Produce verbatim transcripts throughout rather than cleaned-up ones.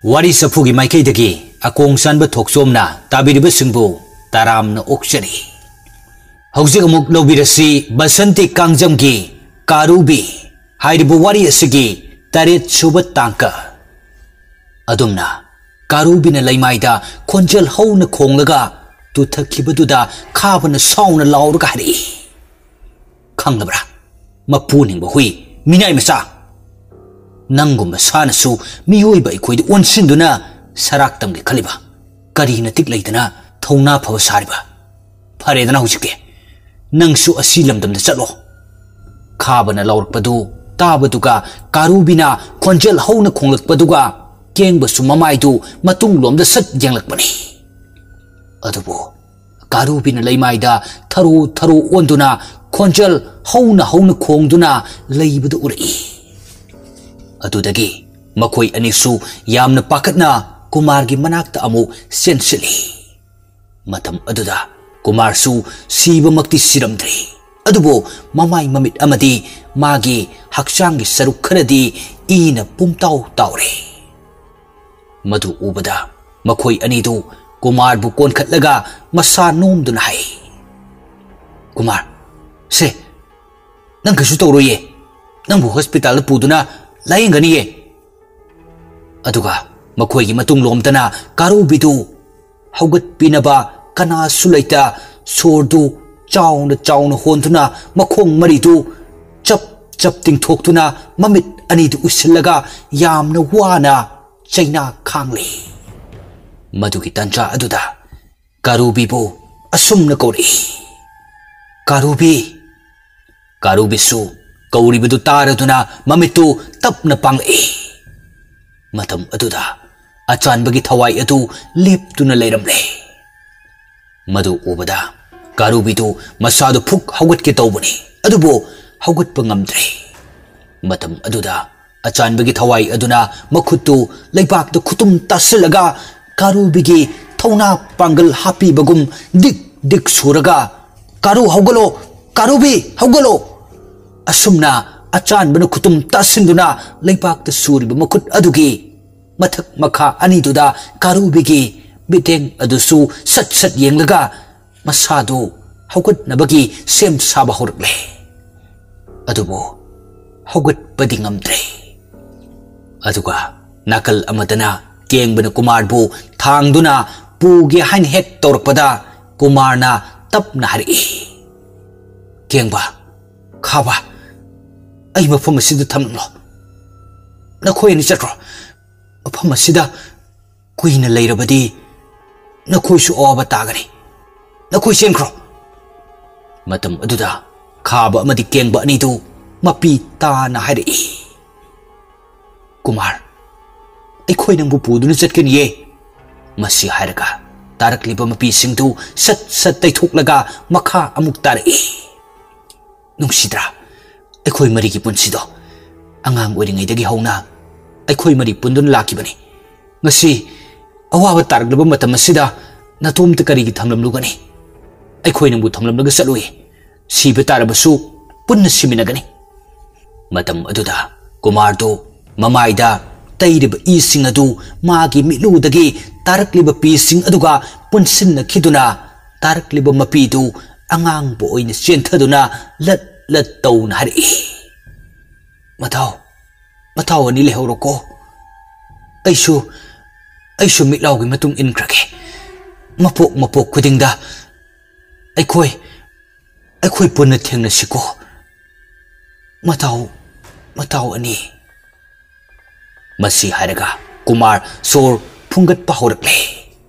ꯋꯥꯔꯤ ꯆꯐꯨꯒꯤ ꯃꯥꯏꯀꯩꯗꯒꯤ ꯑꯀꯣꯡ ꯆꯥꯟꯕ ꯊꯣꯛꯆꯣꯝꯅ ꯇꯥꯕꯤꯔꯤꯕꯁꯤꯡꯕꯨ ꯇꯔꯥꯝꯅ ꯑꯣꯛꯆꯔꯤ꯫ ꯍꯧꯖꯤꯛ ꯑꯃꯨꯛ ꯂꯧꯕꯤꯔꯁꯤ ꯕꯁꯟꯇꯤ ꯀꯥꯡꯖꯝꯒꯤ ꯀꯥꯔꯨꯕꯤ ꯍꯥꯏꯔꯤꯕ ꯋꯥꯔꯤ ꯑꯁꯤꯒꯤ ꯇꯔꯦꯠ ꯁꯨꯕ ꯇꯥꯡꯀꯛ꯫ ꯑꯗꯨꯝꯅ ꯀꯥꯔꯨꯕꯤꯅ ꯂꯩꯃꯥꯏꯗ ꯈꯣꯟꯖꯦꯜ ꯍꯧꯅ ꯈꯣꯡꯂꯒ ꯇꯨꯊꯈꯤꯕꯗꯨꯗ ꯈꯥꯕꯅ ꯁꯥꯎꯅ ꯂꯥꯎꯔꯒ ꯍꯥꯏꯔꯛꯏ, "ꯈꯪꯂꯕ꯭ꯔꯥ, ꯃꯄꯨ ꯅꯤꯡꯕ ꯍꯨꯏ, ꯃꯤꯅꯥꯏ ꯃꯆꯥ? ꯅꯪꯒꯨꯝꯕ ꯁꯥꯅꯁꯨ ꯃꯤꯑꯣꯏꯕ ꯑꯩꯈꯣꯏꯗ ꯑꯣꯟꯁꯤꯟꯗꯨꯅ ꯁꯔꯥꯛ ꯇꯝꯒꯦ ꯈꯜꯂꯤꯕ? ꯀꯔꯤ ꯅꯇꯤꯛ ꯂꯩꯗꯅ ꯊꯧꯅꯥ ꯐꯕ ꯁꯥꯔꯤꯕ? ꯐꯔꯦꯗꯅ ꯍꯧꯖꯤꯛꯇꯤ ꯅꯪꯁꯨ ꯑꯁꯤ ꯂꯝꯗꯝꯗ ꯆꯠꯂꯣ꯫" ꯈꯥꯕꯅ ꯂꯥꯎꯔꯛꯄꯗꯨ ꯇꯥꯕꯗꯨꯒ ꯀꯥꯔꯨꯕꯤꯅ ꯈꯣꯟꯖꯦꯜ ꯍꯧꯅ ꯈꯣꯡꯂꯛꯄꯗꯨꯒ ꯀꯦꯡꯕꯁꯨ ꯃꯃꯥꯏꯗꯨ ꯃꯇꯨꯡꯂꯣꯝꯗ ꯁꯠ ꯌꯦꯡꯂꯛꯄꯅꯤ꯫ ꯑꯗꯨꯕꯨ ꯀꯥꯔꯨꯕꯤꯅ ꯂꯩꯃꯥꯏꯗ ꯊꯔꯣ ꯊꯔꯣ ꯑꯣꯟꯗꯨꯅ ꯈꯣꯟꯖꯦꯜ ꯍꯧꯅ ꯍꯧꯅ ꯈꯣꯡꯗꯨꯅ ꯂꯩꯕꯗꯨ ꯎꯔꯛꯏ꯫ ꯑꯗꯨꯗꯒꯤ ꯃꯈꯣꯏ ꯑꯅꯤꯁꯨ ꯌꯥꯝꯅ ꯄꯥꯈꯠꯅ ꯀꯨꯃꯥꯔꯒꯤ ꯃꯅꯥꯛꯇ ꯑꯃꯨꯛ ꯆꯦꯟꯁꯤꯜꯂꯤ꯫ ꯃꯇꯝ ꯑꯗꯨꯗ ꯀꯨꯃꯥꯔꯁꯨ ꯁꯤꯕꯃꯛꯇꯤ ꯁꯤꯔꯝꯗ꯭ꯔꯤ, ꯑꯗꯨꯕꯨ ꯃꯃꯥꯏ ꯃꯃꯤꯠ ꯑꯃꯗꯤ ꯃꯥꯒꯤ ꯍꯛꯆꯥꯡꯒꯤ ꯁꯔꯨꯛ ꯈꯔꯗꯤ ꯏꯅ ꯄꯨꯝꯇꯥꯎ ꯇꯥꯎꯔꯦ꯫ ꯃꯗꯨ ꯎꯕꯗ ꯃꯈꯣꯏ ꯑꯅꯤꯗꯨ ꯀꯨꯃꯥꯔꯕꯨ ꯀꯣꯟꯈꯠꯂꯒ ꯃꯁꯥ ꯅꯣꯝꯗꯨꯅ ꯍꯥꯏ, "ꯀꯨꯃꯥꯔ, ꯁꯦ, ꯅꯪ ꯀꯩꯁꯨ ꯇꯧꯔꯣꯏꯌꯦ꯫ ꯅꯪꯕꯨ ꯍꯣꯁꯄꯤꯇꯥꯜꯗ ꯄꯨꯗꯨꯅ ꯂꯥꯌꯦꯡꯒꯅꯤꯌꯦ꯫" ꯑꯗꯨꯒ ꯃꯈꯣꯏꯒꯤ ꯃꯇꯨꯡꯂꯣꯝꯗꯅ ꯀꯥꯔꯨꯕꯤꯗꯨ ꯍꯧꯒꯠꯄꯤꯅꯕ ꯀꯅꯥꯁꯨ ꯂꯩꯇ, ꯁꯣꯔꯗꯨ ꯆꯥꯎꯅ ꯆꯥꯎꯅ ꯍꯣꯟꯗꯨꯅ ꯃꯈꯣꯡ ꯃꯔꯤꯗꯨ ꯆꯞ ꯆꯞ ꯇꯤꯡꯊꯣꯛꯇꯨꯅ ꯃꯃꯤꯠ ꯑꯅꯤꯗꯨ ꯎꯏꯁꯤꯜꯂꯒ ꯌꯥꯝꯅ ꯋꯥꯅ ꯆꯩꯅꯥ ꯈꯥꯡꯂꯤ꯫ ꯃꯗꯨꯒꯤ ꯇꯟꯖꯥ ꯑꯗꯨꯗ ꯀꯥꯔꯨꯕꯤꯕꯨ ꯑꯁꯨꯝꯅ ꯀꯧꯔꯛꯏ, "ꯀꯥꯔꯨꯕꯤ!" ꯀꯥꯔꯨꯕꯤꯁꯨ ꯀꯧꯔꯤꯕꯗꯨ ꯇꯥꯔꯗꯨꯅ ꯃꯃꯤꯠꯇꯨ ꯇꯞꯅ ꯄꯥꯡꯂꯛꯏ꯫ ꯃꯇꯝ ꯑꯗꯨꯗ ꯑꯆꯥꯟꯕꯒꯤ ꯊꯋꯥꯏ ꯑꯗꯨ ꯂꯦꯞꯇꯨꯅ ꯂꯩꯔꯝꯂꯦ꯫ ꯃꯗꯨ ꯎꯕꯗ ꯀꯥꯔꯨꯕꯤꯗꯨ ꯃꯁꯥꯗꯨ ꯐꯨꯛ ꯍꯧꯒꯠꯀꯦ ꯇꯧꯕꯅꯤ, ꯑꯗꯨꯕꯨ ꯍꯧꯒꯠꯄ ꯉꯝꯗ꯭ꯔꯦ꯫ ꯃꯇꯝ ꯑꯗꯨꯗ ꯑꯆꯥꯟꯕꯒꯤ ꯊꯋꯥꯏ ꯑꯗꯨꯅ ꯃꯈꯨꯠꯇꯨ ꯂꯩꯕꯥꯛꯇ ꯈꯨꯇꯨꯝ ꯇꯥꯁꯤꯜꯂꯒ ꯀꯥꯔꯨꯕꯤꯒꯤ ꯊꯧꯅꯥ ꯄꯥꯡꯒꯜ ꯍꯥꯞꯄꯤꯕꯒꯨꯝ ꯗꯤꯛ ꯗꯤꯛ ꯁꯨꯔꯒ, "ꯀꯥꯔꯨ, ꯍꯧꯒꯠꯂꯣ! ꯀꯥꯔꯨꯕꯤ, ꯍꯧꯒꯠꯂꯣ!" ꯑꯁꯨꯝꯅ ꯑꯆꯥꯟꯕꯅ ꯈꯨꯇꯨꯝ ꯇꯥꯁꯤꯟꯗꯨꯅ ꯂꯩꯕꯥꯛꯇ ꯁꯨꯔꯤꯕ ꯃꯈꯨꯠ ꯑꯗꯨꯒꯤ ꯃꯊꯛ ꯃꯈꯥ ꯑꯅꯤꯗꯨꯗ ꯀꯥꯔꯨꯕꯤꯒꯤ ꯃꯤꯠꯌꯦꯡ ꯑꯗꯨꯁꯨ ꯁꯠ ꯁꯠ ꯌꯦꯡꯂꯒ ꯃꯁꯥꯗꯨ ꯍꯧꯒꯠꯅꯕꯒꯤ ꯁꯦꯝ ꯁꯥꯕ ꯍꯧꯔꯛꯂꯦ꯫ ꯑꯗꯨꯕꯨ ꯍꯧꯒꯠꯄꯗꯤ ꯉꯝꯗ꯭ꯔꯦ꯫ ꯑꯗꯨꯒ ꯅꯥꯀꯜ ꯑꯃꯗꯅ ꯀꯦꯡꯕꯅ ꯀꯨꯃꯥꯔꯕꯨ ꯊꯥꯡꯗꯨꯅ ꯄꯨꯒꯦ ꯍꯥꯏꯅ ꯍꯦꯛ ꯇꯧꯔꯛꯄꯗ ꯀꯨꯃꯥꯔꯅ ꯇꯞꯅ ꯍꯥꯏꯔꯛꯏ, "ꯀꯦꯡꯕ, ꯈꯥꯕ, ꯑꯩ ꯃꯐꯝ ꯑꯁꯤꯗ ꯊꯝꯂꯝꯂꯣ꯫ ꯅꯈꯣꯏ ꯑꯅꯤ ꯆꯠꯈ꯭ꯔꯣ꯫ ꯃꯐꯝ ꯑꯁꯤꯗ ꯀꯨꯏꯅ ꯂꯩꯔꯕꯗꯤ ꯅꯈꯣꯏꯁꯨ ꯑꯋꯥꯕ ꯇꯥꯒꯅꯤ꯫ ꯅꯈꯣꯏ ꯆꯦꯟꯈ꯭ꯔꯣ꯫" ꯃꯇꯝ ꯑꯗꯨꯗ ꯈꯥꯕ ꯑꯃꯗꯤ ꯀꯦꯡꯕ ꯑꯅꯤꯗꯨ ꯃꯄꯤ ꯇꯥꯅ ꯍꯥꯏꯔꯛꯏ, "ꯀꯨꯃꯥꯔ, ꯑꯩꯈꯣꯏ ꯅꯪꯕꯨ ꯄꯨꯗꯨꯅ ꯆꯠꯀꯅꯤꯌꯦ꯫" ꯃꯁꯤ ꯍꯥꯏꯔꯒ ꯇꯥꯔꯛꯂꯤꯕ ꯃꯄꯤꯁꯤꯡꯗꯨ ꯁꯠ ꯁꯠ ꯇꯩꯊꯣꯛꯂꯒ ꯃꯈꯥ ꯑꯃꯨꯛ ꯇꯥꯔꯛꯏ, "ꯅꯨꯡꯁꯤꯗ꯭ꯔꯥ? ꯑꯩꯈꯣꯏ ꯃꯔꯤꯒꯤ ꯄꯨꯟꯁꯤꯗꯣ ꯑꯉꯥꯡ ꯑꯣꯏꯔꯤꯉꯩꯗꯒꯤ ꯍꯧꯅ ꯑꯩꯈꯣꯏ ꯃꯔꯤ ꯄꯨꯟꯗꯨꯅ ꯂꯥꯛꯈꯤꯕꯅꯤ꯫ ꯉꯁꯤ ꯑꯋꯥꯕ ꯇꯥꯔꯛꯂꯕ ꯃꯇꯝ ꯑꯁꯤꯗ ꯅꯇꯣꯝꯇ ꯀꯔꯤꯒꯤ ꯊꯝꯂꯝꯂꯨꯒꯅꯤ? ꯑꯩꯈꯣꯏ ꯅꯪꯕꯨ ꯊꯝꯂꯝꯂꯒ ꯆꯠꯂꯣꯏ꯫ ꯁꯤꯕ ꯇꯥꯔꯕꯁꯨ ꯄꯨꯟꯅ ꯁꯤꯃꯤꯟꯅꯒꯅꯤ꯫" ꯃꯇꯝ ꯑꯗꯨꯗ ꯀꯨꯃꯥꯔꯗꯨ ꯃꯃꯥꯏꯗ ꯇꯩꯔꯤꯕ ꯏꯁꯤꯡ ꯑꯗꯨ ꯃꯥꯒꯤ ꯃꯤꯠꯂꯨꯗꯒꯤ ꯇꯥꯔꯛꯂꯤꯕ ꯄꯤꯁꯤꯡ ꯑꯗꯨꯒ ꯄꯨꯟꯁꯤꯟꯅꯈꯤꯗꯨꯅ ꯇꯥꯔꯛꯂꯤꯕ ꯃꯄꯤꯗꯨ ꯑꯉꯥꯡꯕ ꯑꯣꯏꯅ ꯆꯦꯟꯊꯗꯨꯅ ꯂꯠ ꯂꯠ ꯇꯧꯅ ꯍꯥꯏꯔꯛꯏ, "ꯃꯊꯥꯎ, ꯃꯊꯥꯎ ꯑꯅꯤ ꯂꯩꯍꯧꯔꯣꯀꯣ꯫ ꯑꯩꯁꯨ, ꯑꯩꯁꯨ ꯃꯤꯠꯂꯥꯎꯒꯤ ꯃꯇꯨꯡ ꯏꯟꯈ꯭ꯔꯒꯦ꯫ ꯃꯄꯣꯛ ꯃꯄꯣꯛ ꯈꯨꯗꯤꯡꯗ ꯑꯩꯈꯣꯏ, ꯑꯩꯈꯣꯏ ꯄꯨꯟꯅ ꯊꯦꯡꯅꯁꯤꯀꯣ꯫ ꯃꯊꯥꯎ, ꯃꯊꯥꯎ ꯑꯅꯤ꯫" ꯃꯁꯤ ꯍꯥꯏꯔꯒ ꯀꯨꯃꯥꯔ ꯁꯣꯔ ꯐꯨꯡꯒꯠꯄ ꯍꯧꯔꯛꯂꯦ꯫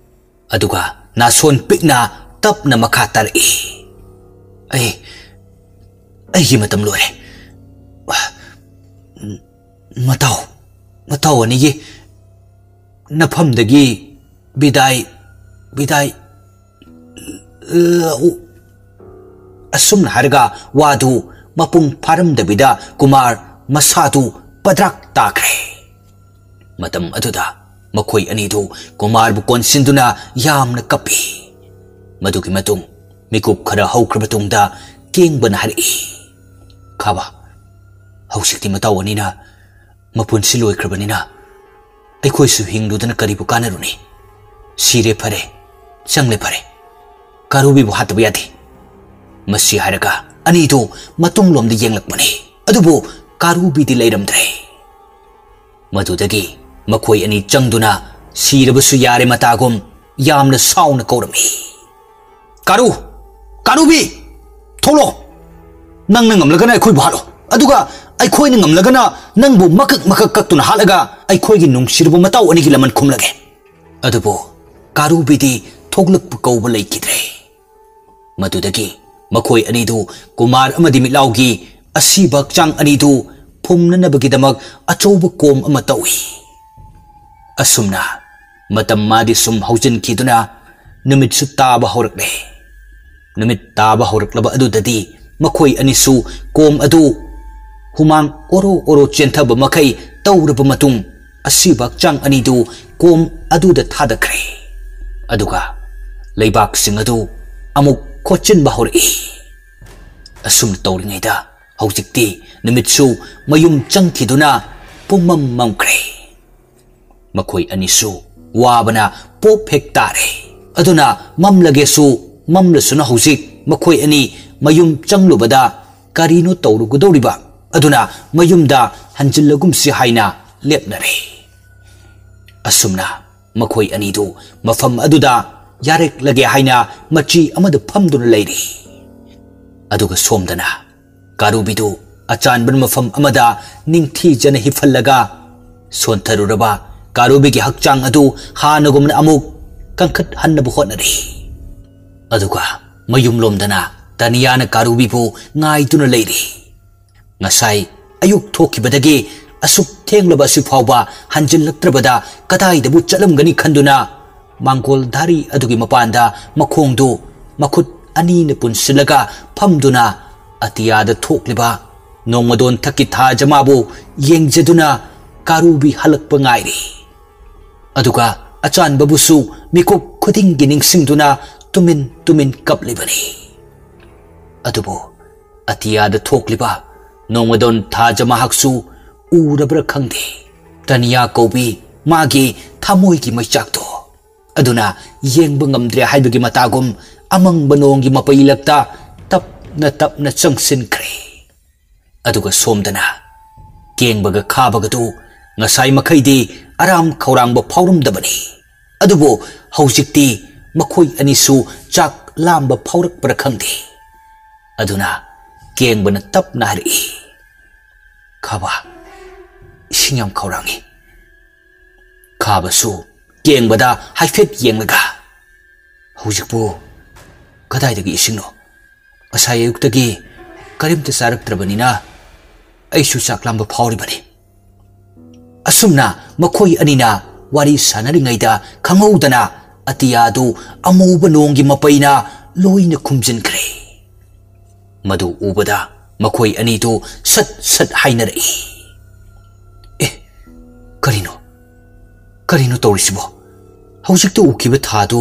ꯑꯗꯨꯒ ꯅꯥꯁꯣꯟ ꯄꯤꯛꯅ ꯇꯞꯅ ꯃꯈꯥ ꯇꯥꯔꯛꯏ, "ꯑꯩ, ꯑꯩꯒꯤ ꯃꯇꯝ ꯂꯣꯏꯔꯦ꯫ ꯃꯇꯥꯎ, ꯃꯇꯥꯎ ꯑꯅꯤꯒꯤ ꯅꯐꯝꯗꯒꯤ ꯕꯤꯗꯥꯏ, ꯕꯤꯗꯥꯏ ꯂꯧ꯫" ꯑꯁꯨꯝꯅ ꯍꯥꯏꯔꯒ ꯋꯥꯗꯨ ꯃꯄꯨꯡ ꯐꯥꯔꯝꯗꯕꯤꯗ ꯀꯨꯃꯥꯔ ꯃꯁꯥꯗꯨ ꯄꯗ꯭ꯔꯥꯛ ꯇꯥꯈ꯭ꯔꯦ꯫ ꯃꯇꯝ ꯑꯗꯨꯗ ꯃꯈꯣꯏ ꯑꯅꯤꯗꯨ ꯀꯨꯃꯥꯔꯕꯨ ꯀꯣꯟꯁꯤꯟꯗꯨꯅ ꯌꯥꯝꯅ ꯀꯞꯄꯤ꯫ ꯃꯗꯨꯒꯤ ꯃꯇꯨꯡ ꯃꯤꯀꯨꯞ ꯈꯔ ꯍꯧꯈ꯭ꯔꯕ ꯇꯨꯡꯗ ꯀꯦꯡꯕꯅ ꯍꯥꯏꯔꯛꯏ, "ꯈꯥꯕ, ꯍꯧꯖꯤꯛꯇꯤ ꯃꯇꯥꯎ ꯑꯅꯤꯅ ꯃꯄꯨꯟꯁꯤ ꯂꯣꯏꯈ꯭ꯔꯕꯅꯤꯅ ꯑꯩꯈꯣꯏꯁꯨ ꯍꯤꯡꯂꯨꯗꯅ ꯀꯔꯤꯕꯨ ꯀꯥꯟꯅꯔꯨꯅꯤ? ꯁꯤꯔꯦ ꯐꯔꯦ, ꯆꯪꯂꯦ ꯐꯔꯦ, ꯀꯥꯔꯨꯕꯤꯕꯨ ꯍꯥꯠꯇꯕ ꯌꯥꯗꯦ꯫ ꯃꯁꯤ ꯍꯥꯏꯔꯒ ꯑꯅꯤꯗꯨ ꯃꯇꯨꯡꯂꯣꯝꯗ ꯌꯦꯡꯂꯛꯄꯅꯤ꯫ ꯑꯗꯨꯕꯨ ꯀꯥꯔꯨꯕꯤꯗꯤ ꯂꯩꯔꯝꯗ꯭ꯔꯦ꯫ ꯃꯗꯨꯗꯒꯤ ꯃꯈꯣꯏ ꯑꯅꯤ ꯆꯪꯗꯨꯅ ꯁꯤꯔꯕꯁꯨ ꯌꯥꯔꯦ ꯃꯇꯥꯒꯨꯝ ꯌꯥꯝꯅ ꯁꯥꯎꯅ ꯀꯧꯔꯝꯃꯤ, "ꯀꯥꯔꯨ, ꯀꯥꯔꯨꯕꯤ, ꯊꯣꯛꯂꯣ! ꯅꯪꯅ ꯉꯝꯂꯒꯅ ꯑꯩꯈꯣꯏꯕꯨ ꯍꯥꯠꯂꯣ, ꯑꯗꯨꯒ ꯑꯩꯈꯣꯏꯅ ꯉꯝꯂꯒꯅ ꯅꯪꯕꯨ ꯃꯀꯛ ꯃꯀꯛ ꯀꯛꯇꯨꯅ ꯍꯥꯠꯂꯒ ꯑꯩꯈꯣꯏꯒꯤ ꯅꯨꯡꯁꯤꯔꯕ ꯃꯇꯥꯎ ꯑꯅꯤꯒꯤ ꯂꯃꯟ ꯈꯨꯝꯂꯒꯦ"꯫ ꯑꯗꯨꯕꯨ ꯀꯥꯔꯨꯕꯤꯗꯤ ꯊꯣꯛꯂꯛꯄ ꯀꯧꯕ ꯂꯩꯈꯤꯗ꯭ꯔꯦ꯫ ꯃꯗꯨꯗꯒꯤ ꯃꯈꯣꯏ ꯑꯅꯤꯗꯨ ꯀꯨꯃꯥꯔ ꯑꯃꯗꯤ ꯃꯤꯠꯂꯥꯎꯒꯤ ꯑꯁꯤꯕ ꯍꯛꯆꯥꯡ ꯑꯅꯤꯗꯨ ꯐꯨꯝꯅꯅꯕꯒꯤꯗꯃꯛ ꯑꯆꯧꯕ ꯀꯣꯝ ꯑꯃ ꯇꯧꯏ꯫ ꯑꯁꯨꯝꯅ ꯃꯇꯝ ꯃꯥꯗꯤ ꯁꯨꯝ ꯍꯧꯖꯤꯟꯈꯤꯗꯨꯅ ꯅꯨꯃꯤꯠꯁꯨ ꯇꯥꯕ ꯍꯧꯔꯛꯂꯦ꯫ ꯅꯨꯃꯤꯠ ꯇꯥꯕ ꯍꯧꯔꯛꯂꯕ ꯑꯗꯨꯗꯗꯤ ꯃꯈꯣꯏ ꯑꯅꯤꯁꯨ ꯀꯣꯝ ꯑꯗꯨ ꯍꯨꯃꯥꯡ ꯑꯣꯔꯣ ꯑꯣꯔꯣ ꯆꯦꯟꯊꯕ ꯃꯈꯩ ꯇꯧꯔꯕ ꯃꯇꯨꯡ ꯑꯁꯤꯕ ꯍꯛꯆꯥꯡ ꯑꯅꯤꯗꯨ ꯀꯣꯝ ꯑꯗꯨꯗ ꯊꯥꯗꯈ꯭ꯔꯦ꯫ ꯑꯗꯨꯒ ꯂꯩꯕꯥꯛꯁꯤꯡ ꯑꯗꯨ ꯑꯃꯨꯛ ꯈꯣꯠꯆꯤꯟꯕ ꯍꯧꯔꯛꯏ꯫ ꯑꯁꯨꯝꯅ ꯇꯧꯔꯤꯉꯩꯗ ꯍꯧꯖꯤꯛꯇꯤ ꯅꯨꯃꯤꯠꯁꯨ ꯃꯌꯨꯝ ꯆꯪꯈꯤꯗꯨꯅ ꯄꯨꯝꯃꯝ ꯃꯝꯈ꯭ꯔꯦ꯫ ꯃꯈꯣꯏ ꯑꯅꯤꯁꯨ ꯋꯥꯕꯅ ꯄꯣꯞ ꯍꯦꯛ ꯇꯥꯔꯦ꯫ ꯑꯗꯨꯅ ꯃꯝꯂꯒꯦꯁꯨ ꯃꯝꯂꯁꯨꯅ ꯍꯧꯖꯤꯛ ꯃꯈꯣꯏ ꯑꯅꯤ ꯃꯌꯨꯝ ꯆꯪꯂꯨꯕꯗ ꯀꯔꯤꯅꯣ ꯇꯧꯔꯨꯒꯗꯧꯔꯤꯕ? ꯑꯗꯨꯅ ꯃꯌꯨꯝꯗ ꯍꯟꯖꯤꯜꯂꯒꯨꯝꯁꯤ ꯍꯥꯏꯅ ꯂꯦꯞꯅꯔꯦ꯫ ꯑꯁꯨꯝꯅ ꯃꯈꯣꯏ ꯑꯅꯤꯗꯨ ꯃꯐꯝ ꯑꯗꯨꯗ ꯌꯥꯔꯦꯛꯂꯒꯦ ꯍꯥꯏꯅ ꯃꯆꯤ ꯑꯃꯗ ꯐꯝꯗꯨꯅ ꯂꯩꯔꯤ꯫ ꯑꯗꯨꯒ ꯁꯣꯝꯗꯅ ꯀꯥꯔꯨꯕꯤꯗꯨ ꯑꯆꯥꯟꯕ ꯃꯐꯝ ꯑꯃꯗ ꯅꯤꯡꯊꯤꯖꯅ ꯍꯤꯞꯍꯜꯂꯒ ꯁꯣꯟꯊꯔꯨꯔꯕ ꯀꯥꯔꯨꯕꯤꯒꯤ ꯍꯛꯆꯥꯡ ꯑꯗꯨ ꯍꯥꯟꯅꯒꯨꯝꯅ ꯑꯃꯨꯛ ꯀꯟꯈꯠꯍꯟꯅꯕ ꯍꯣꯠꯅꯔꯤ꯫ ꯑꯗꯨꯒ ꯃꯌꯨꯝꯂꯣꯝꯗꯅ ꯇꯅꯤꯌꯥꯅ ꯀꯥꯔꯨꯕꯤꯕꯨ ꯉꯥꯏꯗꯨꯅ ꯂꯩꯔꯤ꯫ ꯉꯁꯥꯏ ꯑꯌꯨꯛ ꯊꯣꯛꯈꯤꯕꯗꯒꯤ ꯑꯁꯨꯛ ꯊꯦꯡꯂꯕ ꯑꯁꯤ ꯐꯥꯎꯕ ꯍꯟꯖꯤꯜꯂꯛꯇ꯭ꯔꯕꯗ ꯀꯗꯥꯏꯗꯕꯨ ꯆꯠꯂꯝꯒꯅꯤ ꯈꯟꯗꯨꯅ ꯃꯥꯡꯒꯣꯜ ꯙꯥꯔꯤ ꯑꯗꯨꯒꯤ ꯃꯄꯥꯟꯗ ꯃꯈꯣꯡꯗꯨ ꯃꯈꯨꯠ ꯑꯅꯤꯅ ꯄꯨꯟꯁꯤꯜꯂꯒ ꯐꯝꯗꯨꯅ ꯑꯇꯤꯌꯥꯗ ꯊꯣꯛꯂꯤꯕ ꯅꯣꯡꯃꯗꯣꯟ ꯊꯛꯀꯤ ꯊꯥꯖꯃꯥꯕꯨ ꯌꯦꯡꯖꯗꯨꯅ ꯀꯥꯔꯨꯕꯤ ꯍꯜꯂꯛꯄ ꯉꯥꯏꯔꯤ꯫ ꯑꯗꯨꯒ ꯑꯆꯥꯟꯕꯕꯨꯁꯨ ꯃꯤꯀꯨꯞ ꯈꯨꯗꯤꯡꯒꯤ ꯅꯤꯡꯁꯤꯡꯗꯨꯅ ꯇꯨꯃꯤꯟ ꯇꯨꯃꯤꯟ ꯀꯞꯂꯤꯕꯅꯤ꯫ ꯑꯗꯨꯕꯨ ꯑꯇꯤꯌꯥꯗ ꯊꯣꯛꯂꯤꯕ ꯅꯣꯡꯃꯗꯣꯟ ꯊꯥꯖ ꯃꯍꯥꯛꯁꯨ ꯎꯔꯕ꯭ꯔꯥ ꯈꯪꯗꯦ꯫ ꯇꯅꯤꯌꯥ ꯀꯧꯕꯤ ꯃꯥꯒꯤ ꯊꯃꯣꯏꯒꯤ ꯃꯩꯆꯥꯛꯇꯣ꯫ ꯑꯗꯨꯅ ꯌꯦꯡꯕ ꯉꯝꯗ꯭ꯔꯦ ꯍꯥꯏꯕꯒꯤ ꯃꯇꯥꯒꯨꯝ ꯑꯃꯪꯕ ꯅꯣꯡꯒꯤ ꯃꯄꯩꯂꯛꯇ ꯇꯞꯅ ꯇꯞꯅ ꯆꯪꯁꯤꯟꯈ꯭ꯔꯦ꯫ ꯑꯗꯨꯒ ꯁꯣꯝꯗꯅ ꯀꯦꯡꯕꯒ ꯈꯥꯕꯒꯗꯨ ꯉꯁꯥꯏ ꯃꯈꯩꯗꯤ ꯑꯔꯥꯝ ꯈꯧꯔꯥꯡꯕ ꯐꯥꯎꯔꯝꯗꯕꯅꯤ꯫ ꯑꯗꯨꯕꯨ ꯍꯧꯖꯤꯛꯇꯤ ꯃꯈꯣꯏ ꯑꯅꯤꯁꯨ ꯆꯥꯛ ꯂꯥꯝꯕ ꯐꯥꯎꯔꯛꯄ꯭ꯔꯥ ꯈꯪꯗꯦ꯫ ꯑꯗꯨꯅ ꯀꯦꯡꯕꯅ ꯇꯞꯅ ꯍꯥꯏꯔꯛꯏ, "ꯈꯥꯕ, ꯏꯁꯤꯡ ꯌꯥꯝ ꯈꯧꯔꯥꯡꯏ꯫" ꯈꯥꯕꯁꯨ ꯀꯦꯡꯕꯗ ꯍꯥꯏꯐꯦꯠ ꯌꯦꯡꯂꯒ, "ꯍꯧꯖꯤꯛꯄꯨ ꯀꯗꯥꯏꯗꯒꯤ ꯏꯁꯤꯡꯅꯣ? ꯉꯁꯥꯏ ꯑꯌꯨꯛꯇꯒꯤ ꯀꯔꯤꯝꯇ ꯆꯥꯔꯛꯇ꯭ꯔꯕꯅꯤꯅ ꯑꯩꯁꯨ ꯆꯥꯛ ꯂꯥꯝꯕ ꯐꯥꯎꯔꯤꯕꯅꯤ꯫" ꯑꯁꯨꯝꯅ ꯃꯈꯣꯏ ꯑꯅꯤꯅ ꯋꯥꯔꯤ ꯁꯥꯟꯅꯔꯤꯉꯩꯗ ꯈꯪꯍꯧꯗꯅ ꯑꯇꯤꯌꯥꯗꯨ ꯑꯃꯨꯕ ꯅꯣꯡꯒꯤ ꯃꯄꯩꯅ ꯂꯣꯏꯅ ꯈꯨꯝꯖꯤꯟꯈ꯭ꯔꯦ꯫ ꯃꯗꯨ ꯎꯕꯗ ꯃꯈꯣꯏ ꯑꯅꯤꯗꯨ ꯁꯠ ꯁꯠ ꯍꯥꯏꯅꯔꯛꯏ, "ꯑꯦ, ꯀꯔꯤꯅꯣ? ꯀꯔꯤꯅꯣ ꯇꯧꯔꯤꯁꯤꯕꯣ? ꯍꯧꯖꯤꯛꯇ ꯎꯈꯤꯕ ꯊꯥꯗꯨ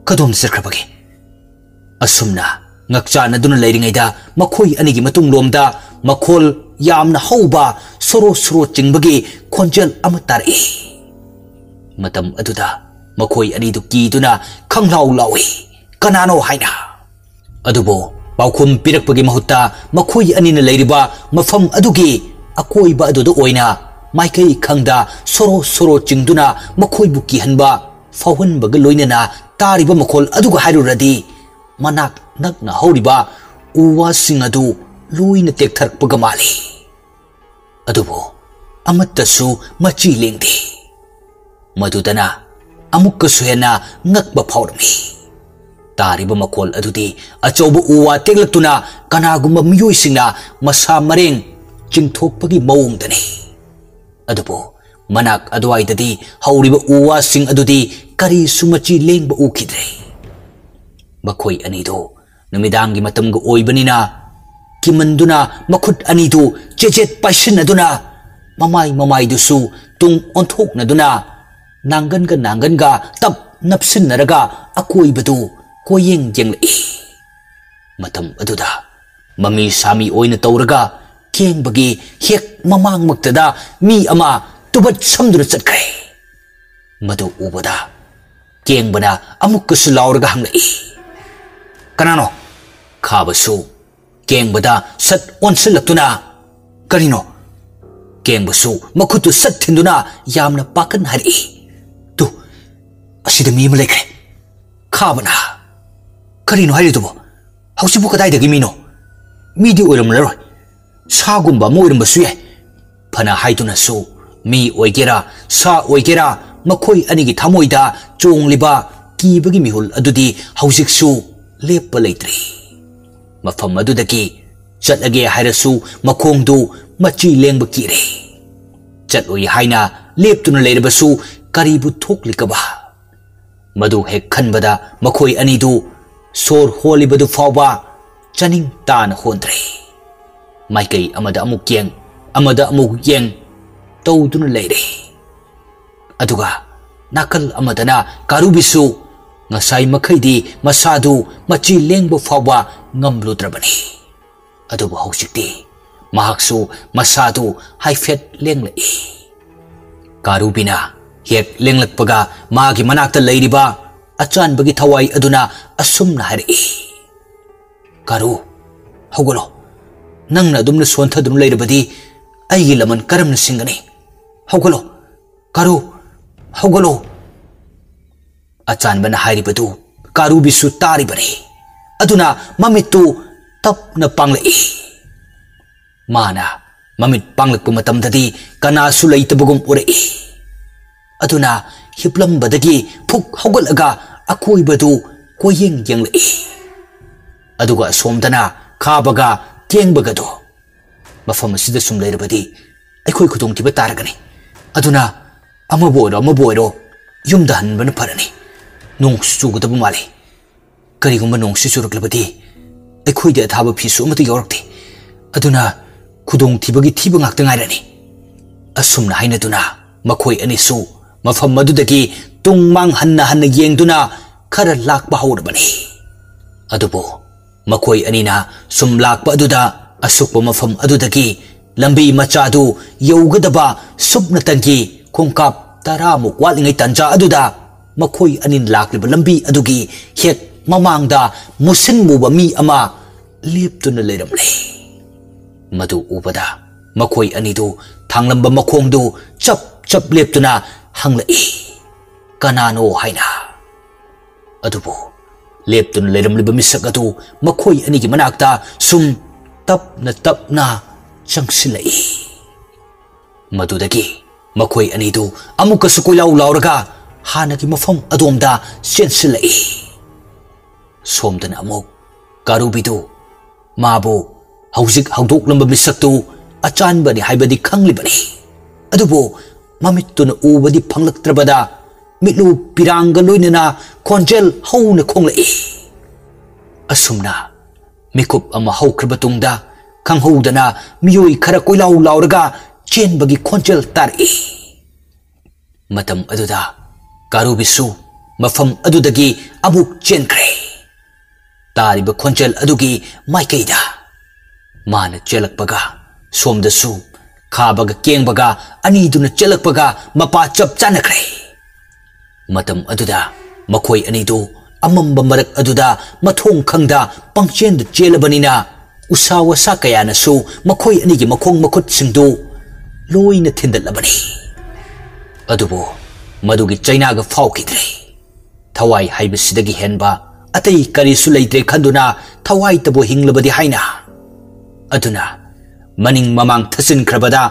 ꯀꯗꯣꯝ ꯆꯠꯈ꯭ꯔꯕꯒꯦ?" ꯑꯁꯨꯝꯅ ꯉꯛꯆꯥꯟꯅꯗꯨꯅ ꯂꯩꯔꯤꯉꯩꯗ ꯃꯈꯣꯏ ꯑꯅꯤꯒꯤ ꯃꯇꯨꯡꯂꯣꯝꯗ ꯃꯈꯣꯜ ꯌꯥꯝꯅ ꯍꯧꯕ, ꯁꯣꯔꯣ ꯁꯣꯔꯣ ꯆꯤꯡꯕꯒꯤ ꯈꯣꯟꯖꯦꯜ ꯑꯃ ꯇꯥꯔꯛꯏ꯫ ꯃꯇꯝ ꯑꯗꯨꯗ ꯃꯈꯣꯏ ꯑꯅꯤꯗꯨ ꯀꯤꯗꯨꯅ ꯈꯪꯂꯥꯎ ꯂꯥꯎꯏ, "ꯀꯅꯥꯅꯣ?" ꯍꯥꯏꯅ꯫ ꯑꯗꯨꯕꯨ ꯄꯥꯎꯈꯨꯝ ꯄꯤꯔꯛꯄꯒꯤ ꯃꯍꯨꯠꯇ ꯃꯈꯣꯏ ꯑꯅꯤꯅ ꯂꯩꯔꯤꯕ ꯃꯐꯝ ꯑꯗꯨꯒꯤ ꯑꯀꯣꯏꯕ ꯑꯗꯨꯗ ꯑꯣꯏꯅ ꯃꯥꯏꯀꯩ ꯈꯪꯗ ꯁꯣꯔꯣ ꯁꯣꯔꯣ ꯆꯤꯡꯗꯨꯅ ꯃꯈꯣꯏꯕꯨ ꯀꯤꯍꯟꯕ ꯐꯥꯎꯍꯟꯕꯒ ꯂꯣꯏꯅꯅ ꯇꯥꯔꯤꯕ ꯃꯈꯣꯜ ꯑꯗꯨꯒ ꯍꯥꯏꯔꯨꯔꯗꯤ ꯃꯅꯥꯛ ꯅꯛꯅ ꯍꯧꯔꯤꯕ ꯎ ꯋꯥꯁꯤꯡ ꯑꯗꯨ ꯂꯣꯏꯅ ꯇꯦꯛꯊꯔꯛꯄꯒ ꯃꯥꯜꯂꯤ꯫ ꯑꯗꯨꯕꯨ ꯑꯃꯠꯇꯁꯨ ꯃꯆꯤ ꯂꯦꯡꯗꯦ꯫ ꯃꯗꯨꯗꯅ ꯑꯃꯨꯛꯀꯁꯨ ꯍꯦꯟꯅ ꯉꯛꯄ ꯐꯥꯎꯔꯝꯃꯤ꯫ ꯇꯥꯔꯤꯕ ꯃꯈꯣꯜ ꯑꯗꯨꯗꯤ ꯑꯆꯧꯕ ꯎ ꯋꯥ ꯇꯦꯛꯂꯛꯇꯨꯅ ꯀꯅꯥꯒꯨꯝꯕ ꯃꯤꯑꯣꯏꯁꯤꯡꯅ ꯃꯁꯥ ꯃꯔꯦꯡ ꯆꯤꯡꯊꯣꯛꯄꯒꯤ ꯃꯑꯣꯡꯗꯅꯤ꯫ ꯑꯗꯨꯕꯨ ꯃꯅꯥꯛ ꯑꯗꯨꯋꯥꯏꯗꯗꯤ ꯍꯧꯔꯤꯕ ꯎ ꯋꯥꯁꯤꯡ ꯑꯗꯨꯗꯤ ꯀꯔꯤꯁꯨ ꯃꯆꯤ ꯂꯦꯡꯕ ꯎꯈꯤꯗ꯭ꯔꯦ꯫ ꯃꯈꯣꯏ ꯑꯅꯤꯗꯨ ꯅꯨꯃꯤꯗꯥꯡꯒꯤ ꯃꯇꯝꯒ ꯑꯣꯏꯕꯅꯤꯅ ꯀꯤꯃꯟꯗꯨꯅ ꯃꯈꯨꯠ ꯑꯅꯤꯗꯨ ꯆꯦꯆꯦꯠ ꯄꯥꯏꯁꯤꯟꯅꯗꯨꯅ ꯃꯃꯥꯏ ꯃꯃꯥꯏꯗꯨꯁꯨ ꯇꯨꯡ ꯑꯣꯟꯊꯣꯛꯅꯗꯨꯅ ꯅꯥꯡꯒꯟꯒ ꯅꯥꯡꯒꯟꯒ ꯇꯞ ꯅꯞꯁꯤꯟꯅꯔꯒ ꯑꯀꯣꯏꯕꯗꯨ ꯀꯣꯏꯌꯦꯡ ꯌꯦꯡꯂꯛꯏ꯫ ꯃꯇꯝ ꯑꯗꯨꯗ ꯃꯃꯤ ꯁꯥꯃꯤ ꯑꯣꯏꯅ ꯇꯧꯔꯒ ꯀꯦꯡꯕꯒꯤ ꯍꯦꯛ ꯃꯃꯥꯡꯃꯛꯇꯗ ꯃꯤ ꯑꯃ ꯇꯨꯕꯠ ꯁꯝꯗꯨꯅ ꯆꯠꯈ꯭ꯔꯦ꯫ ꯃꯗꯨ ꯎꯕꯗ ꯀꯦꯡꯕꯅ ꯑꯃꯨꯛꯀꯁꯨ ꯂꯥꯎꯔꯒ ꯍꯪꯂꯛꯏ, "ꯀꯅꯥꯅꯣ?" ꯈꯥꯕꯁꯨ ꯀꯦꯡꯕꯗ ꯁꯠ ꯑꯣꯟꯁꯤꯜꯂꯛꯇꯨꯅ, "ꯀꯔꯤꯅꯣ?" ꯀꯦꯡꯕꯁꯨ ꯃꯈꯨꯠꯇꯨ ꯁꯠ ꯊꯤꯟꯗꯨꯅ ꯌꯥꯝꯅ ꯄꯥꯈꯠꯅ ꯍꯥꯏꯔꯛꯏ, "ꯇꯨ, ꯑꯁꯤꯗ ꯃꯤ ꯑꯃ ꯂꯩꯈ꯭ꯔꯦ꯫" ꯈꯥꯕꯅ, "ꯀꯔꯤꯅꯣ ꯍꯥꯏꯔꯤꯗꯨꯕꯣ? ꯍꯧꯖꯤꯛꯄꯨ ꯀꯗꯥꯏꯗꯒꯤ ꯃꯤꯅꯣ? ꯃꯤꯗꯤ ꯑꯣꯏꯔꯝꯂꯔꯣꯏ, ꯁꯥꯒꯨꯝꯕ ꯑꯃ ꯑꯣꯏꯔꯝꯕꯁꯨ ꯌꯥꯏ꯫" ꯐꯅ ꯍꯥꯏꯗꯨꯅꯁꯨ ꯃꯤ ꯑꯣꯏꯒꯦꯔꯥ ꯁꯥ ꯑꯣꯏꯒꯦꯔꯥ, ꯃꯈꯣꯏ ꯑꯅꯤꯒꯤ ꯊꯃꯣꯏꯗ ꯆꯣꯡꯂꯤꯕ ꯀꯤꯕꯒꯤ ꯃꯤꯍꯨꯜ ꯑꯗꯨꯗꯤ ꯍꯧꯖꯤꯛꯁꯨ ꯂꯦꯞꯄ ꯂꯩꯇ꯭ꯔꯤ꯫ ꯃꯐꯝ ꯑꯗꯨꯗꯒꯤ ꯆꯠꯂꯒꯦ ꯍꯥꯏꯔꯁꯨ ꯃꯈꯣꯡꯗꯨ ꯃꯆꯤ ꯂꯦꯡꯕ ꯀꯤꯔꯦ꯫ ꯆꯠꯂꯣꯏ ꯍꯥꯏꯅ ꯂꯦꯞꯇꯨꯅ ꯂꯩꯔꯕꯁꯨ ꯀꯔꯤꯕꯨ ꯊꯣꯛꯂꯤꯒꯕ? ꯃꯗꯨ ꯍꯦꯛ ꯈꯟꯕꯗ ꯃꯈꯣꯏ ꯑꯅꯤꯗꯨ ꯁꯣꯔ ꯍꯣꯜꯂꯤꯕꯗꯨ ꯐꯥꯎꯕ ꯆꯥꯅꯤꯡ ꯇꯥꯅ ꯍꯣꯟꯗ꯭ꯔꯦ꯫ ꯃꯥꯏꯀꯩ ꯑꯃꯗ ꯑꯃꯨꯛ ꯌꯦꯡ, ꯑꯃꯗ ꯑꯃꯨꯛ ꯌꯦꯡ ꯇꯧꯗꯨꯅ ꯂꯩꯔꯦ꯫ ꯑꯗꯨꯒ ꯅꯥꯀꯜ ꯑꯃꯗꯅ ꯀꯥꯔꯨꯕꯤꯁꯨ ꯉꯁꯥꯏ ꯃꯈꯩꯗꯤ ꯃꯁꯥꯗꯨ ꯃꯆꯤ ꯂꯦꯡꯕ ꯐꯥꯎꯕ ꯉꯝꯂꯨꯗ꯭ꯔꯕꯅꯤ꯫ ꯑꯗꯨꯕꯨ ꯍꯧꯖꯤꯛꯇꯤ ꯃꯍꯥꯛꯁꯨ ꯃꯁꯥꯗꯨ ꯍꯥꯏꯐꯦꯠ ꯂꯦꯡꯂꯛꯏ꯫ ꯀꯥꯔꯨꯕꯤꯅ ꯍꯦꯛ ꯂꯦꯡꯂꯛꯄꯒ ꯃꯥꯒꯤ ꯃꯅꯥꯛꯇ ꯂꯩꯔꯤꯕ ꯑꯆꯥꯟꯕꯒꯤ ꯊꯋꯥꯏ ꯑꯗꯨꯅ ꯑꯁꯨꯝꯅ ꯍꯥꯏꯔꯛꯏ, "ꯀꯥꯔꯨ, ꯍꯧꯒꯠꯂꯣ꯫ ꯅꯪꯅ ꯑꯗꯨꯝꯅ ꯁꯣꯟꯊꯗꯨꯅ ꯂꯩꯔꯕꯗꯤ ꯑꯩꯒꯤ ꯂꯃꯟ ꯀꯔꯝꯅ ꯁꯤꯡꯒꯅꯤ? ꯍꯧꯒꯠꯂꯣ, ꯀꯥꯔꯨ, ꯍꯧꯒꯠꯂꯣ꯫" ꯑꯆꯥꯟꯕꯅ ꯍꯥꯏꯔꯤꯕꯗꯨ ꯀꯥꯔꯨꯕꯤꯁꯨ ꯇꯥꯔꯤꯕꯅꯤ꯫ ꯑꯗꯨꯅ ꯃꯃꯤꯠꯇꯨ ꯇꯞꯅ ꯄꯥꯡꯂꯛꯏ꯫ ꯃꯥꯅ ꯃꯃꯤꯠ ꯄꯥꯡꯂꯛꯄ ꯃꯇꯝꯗꯗꯤ ꯀꯅꯥꯁꯨ ꯂꯩꯇꯕꯒꯨꯝ ꯎꯔꯛꯏ꯫ ꯑꯗꯨꯅ ꯍꯤꯞꯂꯝꯕꯗꯒꯤ ꯐꯨꯛ ꯍꯧꯒꯠꯂꯒ ꯑꯀꯣꯏꯕꯗꯨ ꯀꯣꯏꯌꯦꯡ ꯌꯦꯡꯂꯛꯏ꯫ ꯑꯗꯨꯒ ꯑꯁꯣꯝꯗꯅ ꯈꯥꯕꯒ ꯀꯦꯡꯕꯒꯗꯣ, "ꯃꯐꯝ ꯑꯁꯤꯗ ꯁꯨꯝ ꯂꯩꯔꯕꯗꯤ ꯑꯩꯈꯣꯏ ꯈꯨꯗꯣꯡꯊꯤꯕ ꯇꯥꯔꯒꯅꯤ꯫ ꯑꯗꯨꯅ ꯑꯃꯕꯨ ꯑꯣꯏꯔꯣ ꯑꯃꯕꯨ ꯑꯣꯏꯔꯣ ꯌꯨꯝꯗ ꯍꯟꯕꯅ ꯐꯔꯅꯤ꯫ ꯅꯣꯡꯁꯨ ꯆꯨꯒꯗꯕ ꯃꯥꯜꯂꯤ꯫ ꯀꯔꯤꯒꯨꯝꯕ ꯅꯣꯡꯁꯤ ꯆꯨꯔꯛꯂꯕꯗꯤ ꯑꯩꯈꯣꯏꯗꯤ ꯑꯊꯥꯕ ꯐꯤꯁꯨ ꯑꯃꯠꯇ ꯌꯥꯎꯔꯛꯇꯦ꯫ ꯑꯗꯨꯅ ꯈꯨꯗꯣꯡꯊꯤꯕꯒꯤ ꯊꯤꯕ ꯉꯥꯛꯇ ꯉꯥꯏꯔꯅꯤ꯫" ꯑꯁꯨꯝꯅ ꯍꯥꯏꯅꯗꯨꯅ ꯃꯈꯣꯏ ꯑꯅꯤꯁꯨ ꯃꯐꯝ ꯑꯗꯨꯗꯒꯤ ꯇꯨꯡ ꯃꯥꯡ ꯍꯟꯅ ꯍꯟꯅ ꯌꯦꯡꯗꯨꯅ ꯈꯔ ꯂꯥꯛꯄ ꯍꯧꯔꯕꯅꯤ꯫ ꯑꯗꯨꯕꯨ ꯃꯈꯣꯏ ꯑꯅꯤꯅ ꯁꯨꯝ ꯂꯥꯛꯄ ꯑꯗꯨꯗ ꯑꯁꯨꯛꯄ ꯃꯐꯝ ꯑꯗꯨꯗꯒꯤ ꯂꯝꯕꯤ ꯃꯆꯥꯗꯨ ꯌꯧꯒꯗꯕ ꯁꯨꯞꯅꯇꯪꯒꯤ ꯈꯣꯡꯀꯥꯞ ꯇꯔꯥꯃꯨꯛ ꯋꯥꯠꯂꯤꯉꯩ ꯇꯥꯟꯖꯥ ꯑꯗꯨꯗ ꯃꯈꯣꯏ ꯑꯅꯤꯅ ꯂꯥꯛꯂꯤꯕ ꯂꯝꯕꯤ ꯑꯗꯨꯒꯤ ꯍꯦꯛ ꯃꯃꯥꯡꯗ ꯃꯨꯁꯤꯟ ꯃꯨꯕ ꯃꯤ ꯑꯃ ꯂꯦꯞꯇꯨꯅ ꯂꯩꯔꯝꯂꯦ꯫ ꯃꯗꯨ ꯎꯕꯗ ꯃꯈꯣꯏ ꯑꯅꯤꯗꯨ ꯊꯥꯡꯂꯝꯕ ꯃꯈꯣꯡꯗꯨ ꯆꯞ ꯆꯞ ꯂꯦꯞꯇꯨꯅ ꯍꯪꯂꯛꯏ, "ꯀꯅꯥꯅꯣ?" ꯍꯥꯏꯅ꯫ ꯑꯗꯨꯕꯨ ꯂꯦꯞꯇꯨꯅ ꯂꯩꯔꯝꯂꯤꯕ ꯃꯤꯁꯛ ꯑꯗꯨ ꯃꯈꯣꯏ ꯑꯅꯤꯒꯤ ꯃꯅꯥꯛꯇ ꯁꯨꯝ ꯇꯞꯅ ꯇꯞꯅ ꯆꯪꯁꯤꯜꯂꯛꯏ꯫ ꯃꯗꯨꯗꯒꯤ ꯃꯈꯣꯏ ꯑꯅꯤꯗꯨ ꯑꯃꯨꯛꯀꯁꯨ ꯀꯣꯏꯂꯥꯎ ꯂꯥꯎꯔꯒ ꯍꯥꯟꯅꯒꯤ ꯃꯐꯝ ꯑꯗꯣꯝꯗ ꯆꯦꯟꯁꯤꯜꯂꯛꯏ꯫ ꯁꯣꯝꯗꯅ ꯑꯃꯨꯛ ꯀꯥꯔꯨꯕꯤꯗꯨ ꯃꯥꯕꯨ ꯍꯧꯖꯤꯛ ꯍꯧꯗꯣꯛꯂꯝꯕ ꯃꯤꯁꯛꯇꯨ ꯑꯆꯥꯟꯕꯅꯤ ꯍꯥꯏꯕꯗꯤ ꯈꯪꯂꯤꯕꯅꯤ꯫ ꯑꯗꯨꯕꯨ ꯃꯃꯤꯠꯇꯨꯅ ꯎꯕꯗꯤ ꯐꯪꯂꯛꯇ꯭ꯔꯕꯗ ꯃꯤꯠꯂꯨ ꯄꯤꯔꯥꯡꯒ ꯂꯣꯏꯅꯅ ꯈꯣꯟꯖꯦꯜ ꯍꯧꯅ ꯈꯣꯡꯂꯛꯏ꯫ ꯑꯁꯨꯝꯅ ꯃꯤꯀꯨꯞ ꯑꯃ ꯍꯧꯈ꯭ꯔꯕ ꯇꯨꯡꯗ ꯈꯪꯍꯧꯗꯅ ꯃꯤꯑꯣꯏ ꯈꯔ ꯀꯣꯏꯂꯥꯎ ꯂꯥꯎꯔꯒ ꯆꯦꯟꯕꯒꯤ ꯈꯣꯟꯖꯦꯜ ꯇꯥꯔꯛꯏ꯫ ꯃꯇꯝ ꯑꯗꯨꯗ ꯀꯥꯔꯨꯕꯤꯁꯨ ꯃꯐꯝ ꯑꯗꯨꯗꯒꯤ ꯑꯃꯨꯛ ꯆꯦꯟꯈ꯭ꯔꯦ꯫ ꯇꯥꯔꯤꯕ ꯈꯣꯟꯖꯦꯜ ꯑꯗꯨꯒꯤ ꯃꯥꯏꯀꯩꯗ ꯃꯥꯅ ꯆꯦꯜꯂꯛꯄꯒ ꯁꯣꯝꯗꯁꯨ ꯈꯥꯕꯒ ꯀꯦꯡꯕꯒ ꯑꯅꯤꯗꯨꯅ ꯆꯦꯜꯂꯛꯄꯒ ꯃꯄꯥ ꯆꯞ ꯆꯥꯅꯈ꯭ꯔꯦ꯫ ꯃꯇꯝ ꯑꯗꯨꯗ ꯃꯈꯣꯏ ꯑꯅꯤꯗꯨ ꯑꯃꯝꯕ ꯃꯔꯛ ꯑꯗꯨꯗ ꯃꯊꯣꯡ ꯈꯪꯗ ꯄꯪꯆꯦꯟꯗ ꯆꯦꯜꯂꯕꯅꯤꯅ ꯎꯁꯥ ꯋꯥꯁꯥ ꯀꯌꯥꯅꯁꯨ ꯃꯈꯣꯏ ꯑꯅꯤꯒꯤ ꯃꯈꯣꯡ ꯃꯈꯨꯠꯁꯤꯡꯗꯨ ꯂꯣꯏꯅ ꯊꯤꯟꯗꯠꯂꯕꯅꯤ꯫ ꯑꯗꯨꯕꯨ ꯃꯗꯨꯒꯤ ꯆꯩꯅꯥꯒ ꯐꯥꯎꯈꯤꯗ꯭ꯔꯦ꯫ ꯊꯋꯥꯏ ꯍꯥꯏꯕꯁꯤꯗꯒꯤ ꯍꯦꯟꯕ ꯑꯇꯩ ꯀꯔꯤꯁꯨ ꯂꯩꯇ꯭ꯔꯦ ꯈꯟꯗꯨꯅ ꯊꯋꯥꯏꯇꯕꯨ ꯍꯤꯡꯂꯕꯗꯤ ꯍꯥꯏꯅ꯫ ꯑꯗꯨꯅ ꯃꯅꯤꯡ ꯃꯃꯥꯡ ꯊꯠꯆꯤꯟꯈ꯭ꯔꯕꯗ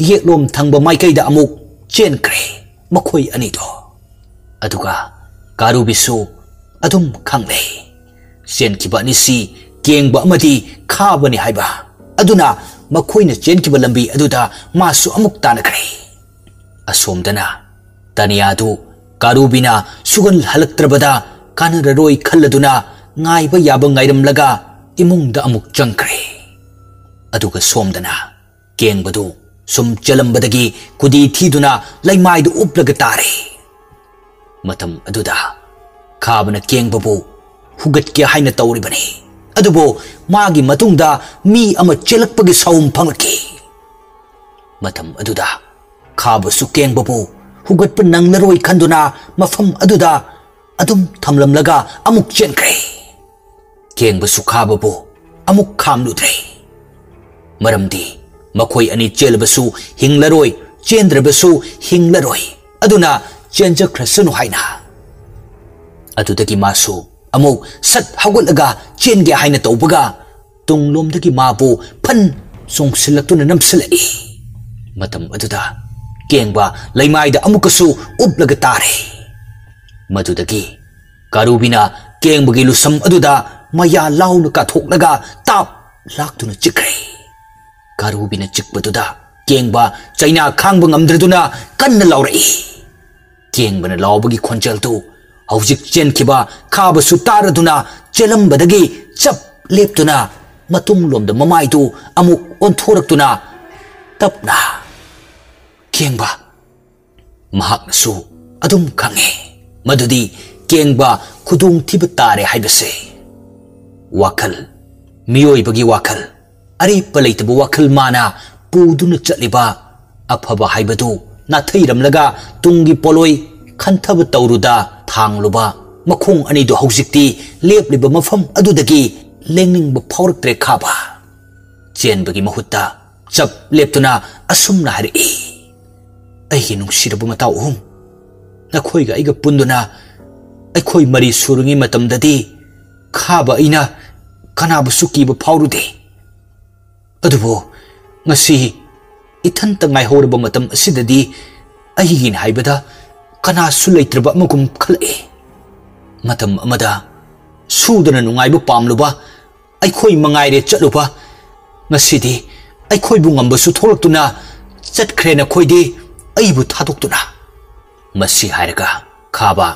ꯌꯦꯠꯂꯣꯝ ꯊꯪꯕ ꯃꯥꯏꯀꯩꯗ ꯑꯃꯨꯛ ꯆꯦꯟꯈ꯭ꯔꯦ ꯃꯈꯣꯏ ꯑꯅꯤꯗꯣ꯫ ꯑꯗꯨꯒ ꯀꯥꯔꯨꯕꯤꯁꯨ ꯑꯗꯨꯝ ꯈꯪꯂꯦ꯫ ꯆꯦꯟꯈꯤꯕ ꯑꯅꯤꯁꯤ ꯀꯦꯡꯕ ꯑꯃꯗꯤ ꯈꯥꯕꯅꯤ ꯍꯥꯏꯕ꯫ ꯑꯗꯨꯅ ꯃꯈꯣꯏꯅ ꯆꯦꯟꯈꯤꯕ ꯂꯝꯕꯤ ꯑꯗꯨꯗ ꯃꯥꯁꯨ ꯑꯃꯨꯛ ꯇꯥꯟꯅꯈ꯭ꯔꯦ꯫ ꯑꯁꯣꯝꯗꯅ ꯇꯅꯤꯌꯥꯗꯨ ꯀꯥꯔꯨꯕꯤꯅ ꯁꯨꯒꯟꯍꯜꯂꯛꯇ꯭ꯔꯕꯗ ꯀꯥꯟꯅꯔꯔꯣꯏ ꯈꯜꯂꯗꯨꯅ ꯉꯥꯏꯕ ꯌꯥꯕ ꯉꯥꯏꯔꯝꯂꯒ ꯏꯃꯨꯡꯗ ꯑꯃꯨꯛ ꯆꯪꯈ꯭ꯔꯦ꯫ ꯑꯗꯨꯒ ꯁꯣꯝꯗꯅ ꯀꯦꯡꯕꯗꯨ ꯁꯨꯝ ꯆꯦꯜꯂꯝꯕꯗꯒꯤ ꯈꯨꯗꯤ ꯊꯤꯗꯨꯅ ꯂꯩꯃꯥꯏꯗ ꯎꯞꯂꯒ ꯇꯥꯔꯦ꯫ ꯃꯇꯝ ꯑꯗꯨꯗ ꯈꯥꯕꯅ ꯀꯦꯡꯕꯕꯨ ꯍꯨꯒꯠꯀꯦ ꯍꯥꯏꯅ ꯇꯧꯔꯤꯕꯅꯤ꯫ ꯑꯗꯨꯕꯨ ꯃꯥꯒꯤ ꯃꯇꯨꯡꯗ ꯃꯤ ꯑꯃ ꯆꯦꯜꯂꯛꯄꯒꯤ ꯁꯥꯎꯝ ꯐꯪꯂꯛꯈꯤ꯫ ꯃꯇꯝ ꯑꯗꯨꯗ ꯈꯥꯕꯁꯨ ꯀꯦꯡꯕꯕꯨ ꯍꯨꯒꯠꯄ ꯅꯪꯂꯔꯣꯏ ꯈꯟꯗꯨꯅ ꯃꯐꯝ ꯑꯗꯨꯗ ꯑꯗꯨꯝ ꯊꯝꯂꯝꯂꯒ ꯑꯃꯨꯛ ꯆꯦꯟꯈ꯭ꯔꯦ꯫ ꯀꯦꯡꯕꯁꯨ ꯈꯥꯕꯕꯨ ꯑꯃꯨꯛ ꯈꯥꯝꯂꯨꯗ꯭ꯔꯦ꯫ ꯃꯔꯝꯗꯤ ꯃꯈꯣꯏ ꯑꯅꯤ ꯆꯦꯜꯂꯕꯁꯨ ꯍꯤꯡꯂꯔꯣꯏ, ꯆꯦꯟꯗ꯭ꯔꯕꯁꯨ ꯍꯤꯡꯂꯔꯣꯏ, ꯑꯗꯨꯅ ꯆꯦꯟꯖꯈ꯭ꯔꯁꯅꯨ ꯍꯥꯏꯅ꯫ ꯑꯗꯨꯗꯒꯤ ꯃꯥꯁꯨ ꯑꯃꯨꯛ ꯁꯠ ꯍꯧꯒꯠꯂꯒ ꯆꯦꯟꯒꯦ ꯍꯥꯏꯅ ꯇꯧꯕꯒ, ꯇꯨꯡꯂꯣꯝꯗꯒꯤ ꯃꯥꯕꯨ ꯐꯟ ꯆꯣꯡꯁꯤꯜꯂꯛꯇꯨꯅ ꯅꯝꯁꯤꯜꯂꯛꯏ꯫ ꯃꯇꯝ ꯑꯗꯨꯗ ꯀꯦꯡꯕ ꯂꯩꯃꯥꯏꯗ ꯑꯃꯨꯛꯀꯁꯨ ꯎꯞꯂꯒ ꯇꯥꯔꯦ꯫ ꯃꯗꯨꯗꯒꯤ ꯀꯥꯔꯨꯕꯤꯅ ꯀꯦꯡꯕꯒꯤ ꯂꯨꯁꯝ ꯑꯗꯨꯗ ꯃꯌꯥ ꯂꯥꯎꯅ ꯀꯥꯊꯣꯛꯂꯒ ꯇꯥꯞ ꯂꯥꯛꯇꯨꯅ ꯆꯤꯛꯈ꯭ꯔꯦ꯫ ꯀꯥꯔꯨꯕꯤꯅ ꯆꯤꯛꯄꯗꯨꯗ ꯀꯦꯡꯕ ꯆꯩꯅꯥ ꯈꯥꯡꯕ ꯉꯝꯗ꯭ꯔꯗꯨꯅ ꯀꯟꯅ ꯂꯥꯎꯔꯛꯏ꯫ ꯀꯦꯡꯕꯅ ꯂꯥꯎꯕꯒꯤ ꯈꯣꯟꯖꯦꯜꯗꯨ ꯍꯧꯖꯤꯛ ꯆꯦꯟꯈꯤꯕ ꯈꯥꯕꯁꯨ ꯇꯥꯔꯗꯨꯅ ꯆꯦꯜꯂꯝꯕꯗꯒꯤ ꯆꯞ ꯂꯦꯞꯇꯨꯅ ꯃꯇꯨꯡꯂꯣꯝꯗ ꯃꯃꯥꯏꯗꯨ ꯑꯃꯨꯛ ꯑꯣꯟꯊꯣꯔꯛꯇꯨꯅ ꯇꯞꯅ ꯀꯦꯡꯕ꯫ ꯃꯍꯥꯛꯅꯁꯨ ꯑꯗꯨꯝ ꯈꯪꯉꯦ ꯃꯗꯨꯗꯤ ꯀꯦꯡꯕ ꯈꯨꯗꯣꯡꯊꯤꯕ ꯇꯥꯔꯦ ꯍꯥꯏꯕꯁꯦ꯫ ꯋꯥꯈꯜ, ꯃꯤꯑꯣꯏꯕꯒꯤ ꯋꯥꯈꯜ, ꯑꯔꯦꯞꯄ ꯂꯩꯇꯕ ꯋꯥꯈꯜ ꯃꯥꯅ ꯄꯨꯗꯨꯅ ꯆꯠꯂꯤꯕ ꯑꯐꯕ ꯍꯥꯏꯕꯗꯨ ꯅꯥꯊꯩꯔꯝꯂꯒ ꯇꯨꯡꯒꯤ ꯄꯣꯠꯂꯣꯏ ꯈꯟꯊꯕ ꯇꯧꯔꯨꯗ ꯊꯥꯡꯂꯨꯕ ꯃꯈꯣꯡ ꯑꯅꯤꯗꯨ ꯍꯧꯖꯤꯛꯇꯤ ꯂꯦꯞꯂꯤꯕ ꯃꯐꯝ ꯑꯗꯨꯗꯒꯤ ꯂꯦꯡꯅꯤꯡꯕ ꯐꯥꯎꯔꯛꯇ꯭ꯔꯦ ꯈꯥꯕ꯫ ꯆꯦꯟꯕꯒꯤ ꯃꯍꯨꯠꯇ ꯆꯞ ꯂꯦꯞꯇꯨꯅ ꯑꯁꯨꯝꯅ ꯍꯥꯏꯔꯛꯏ, "ꯑꯩꯒꯤ ꯅꯨꯡꯁꯤꯔꯕ ꯃꯇꯥꯎ ꯑꯍꯨꯝ, ꯅꯈꯣꯏꯒ ꯑꯩꯒ ꯄꯨꯟꯗꯨꯅ ꯑꯩꯈꯣꯏ ꯃꯔꯤ ꯁꯨꯔꯤꯉꯩ ꯃꯇꯝꯗꯗꯤ ꯈꯥꯕ ꯑꯩꯅ ꯀꯅꯥꯕꯨꯁꯨ ꯀꯤꯕ ꯐꯥꯎꯔꯨꯗꯦ꯫ ꯑꯗꯨꯕꯨ ꯉꯁꯤ ꯏꯊꯟꯇ ꯉꯥꯏꯍꯧꯔꯕ ꯃꯇꯝ ꯑꯁꯤꯗꯗꯤ ꯑꯩꯒꯤꯅꯤ ꯍꯥꯏꯕꯗ ꯀꯅꯥꯁꯨ ꯂꯩꯇ꯭ꯔꯕ ꯑꯃꯒꯨꯝ ꯈꯜꯂꯛꯏ꯫ ꯃꯇꯝ ꯑꯃꯗ ꯁꯨꯗꯅ ꯅꯨꯡꯉꯥꯏꯕ ꯄꯥꯝꯂꯨꯕ ꯑꯩꯈꯣꯏ ꯃꯉꯥꯏꯔꯦ ꯆꯠꯂꯨꯕ꯫ ꯉꯁꯤꯗꯤ ꯑꯩꯈꯣꯏꯕꯨ ꯉꯝꯕꯁꯨ ꯊꯣꯛꯂꯛꯇꯨꯅ ꯆꯠꯈ꯭ꯔꯦ ꯅꯈꯣꯏꯗꯤ ꯑꯩꯕꯨ ꯊꯥꯗꯣꯛꯇꯨꯅ꯫" ꯃꯁꯤ ꯍꯥꯏꯔꯒ ꯈꯥꯕ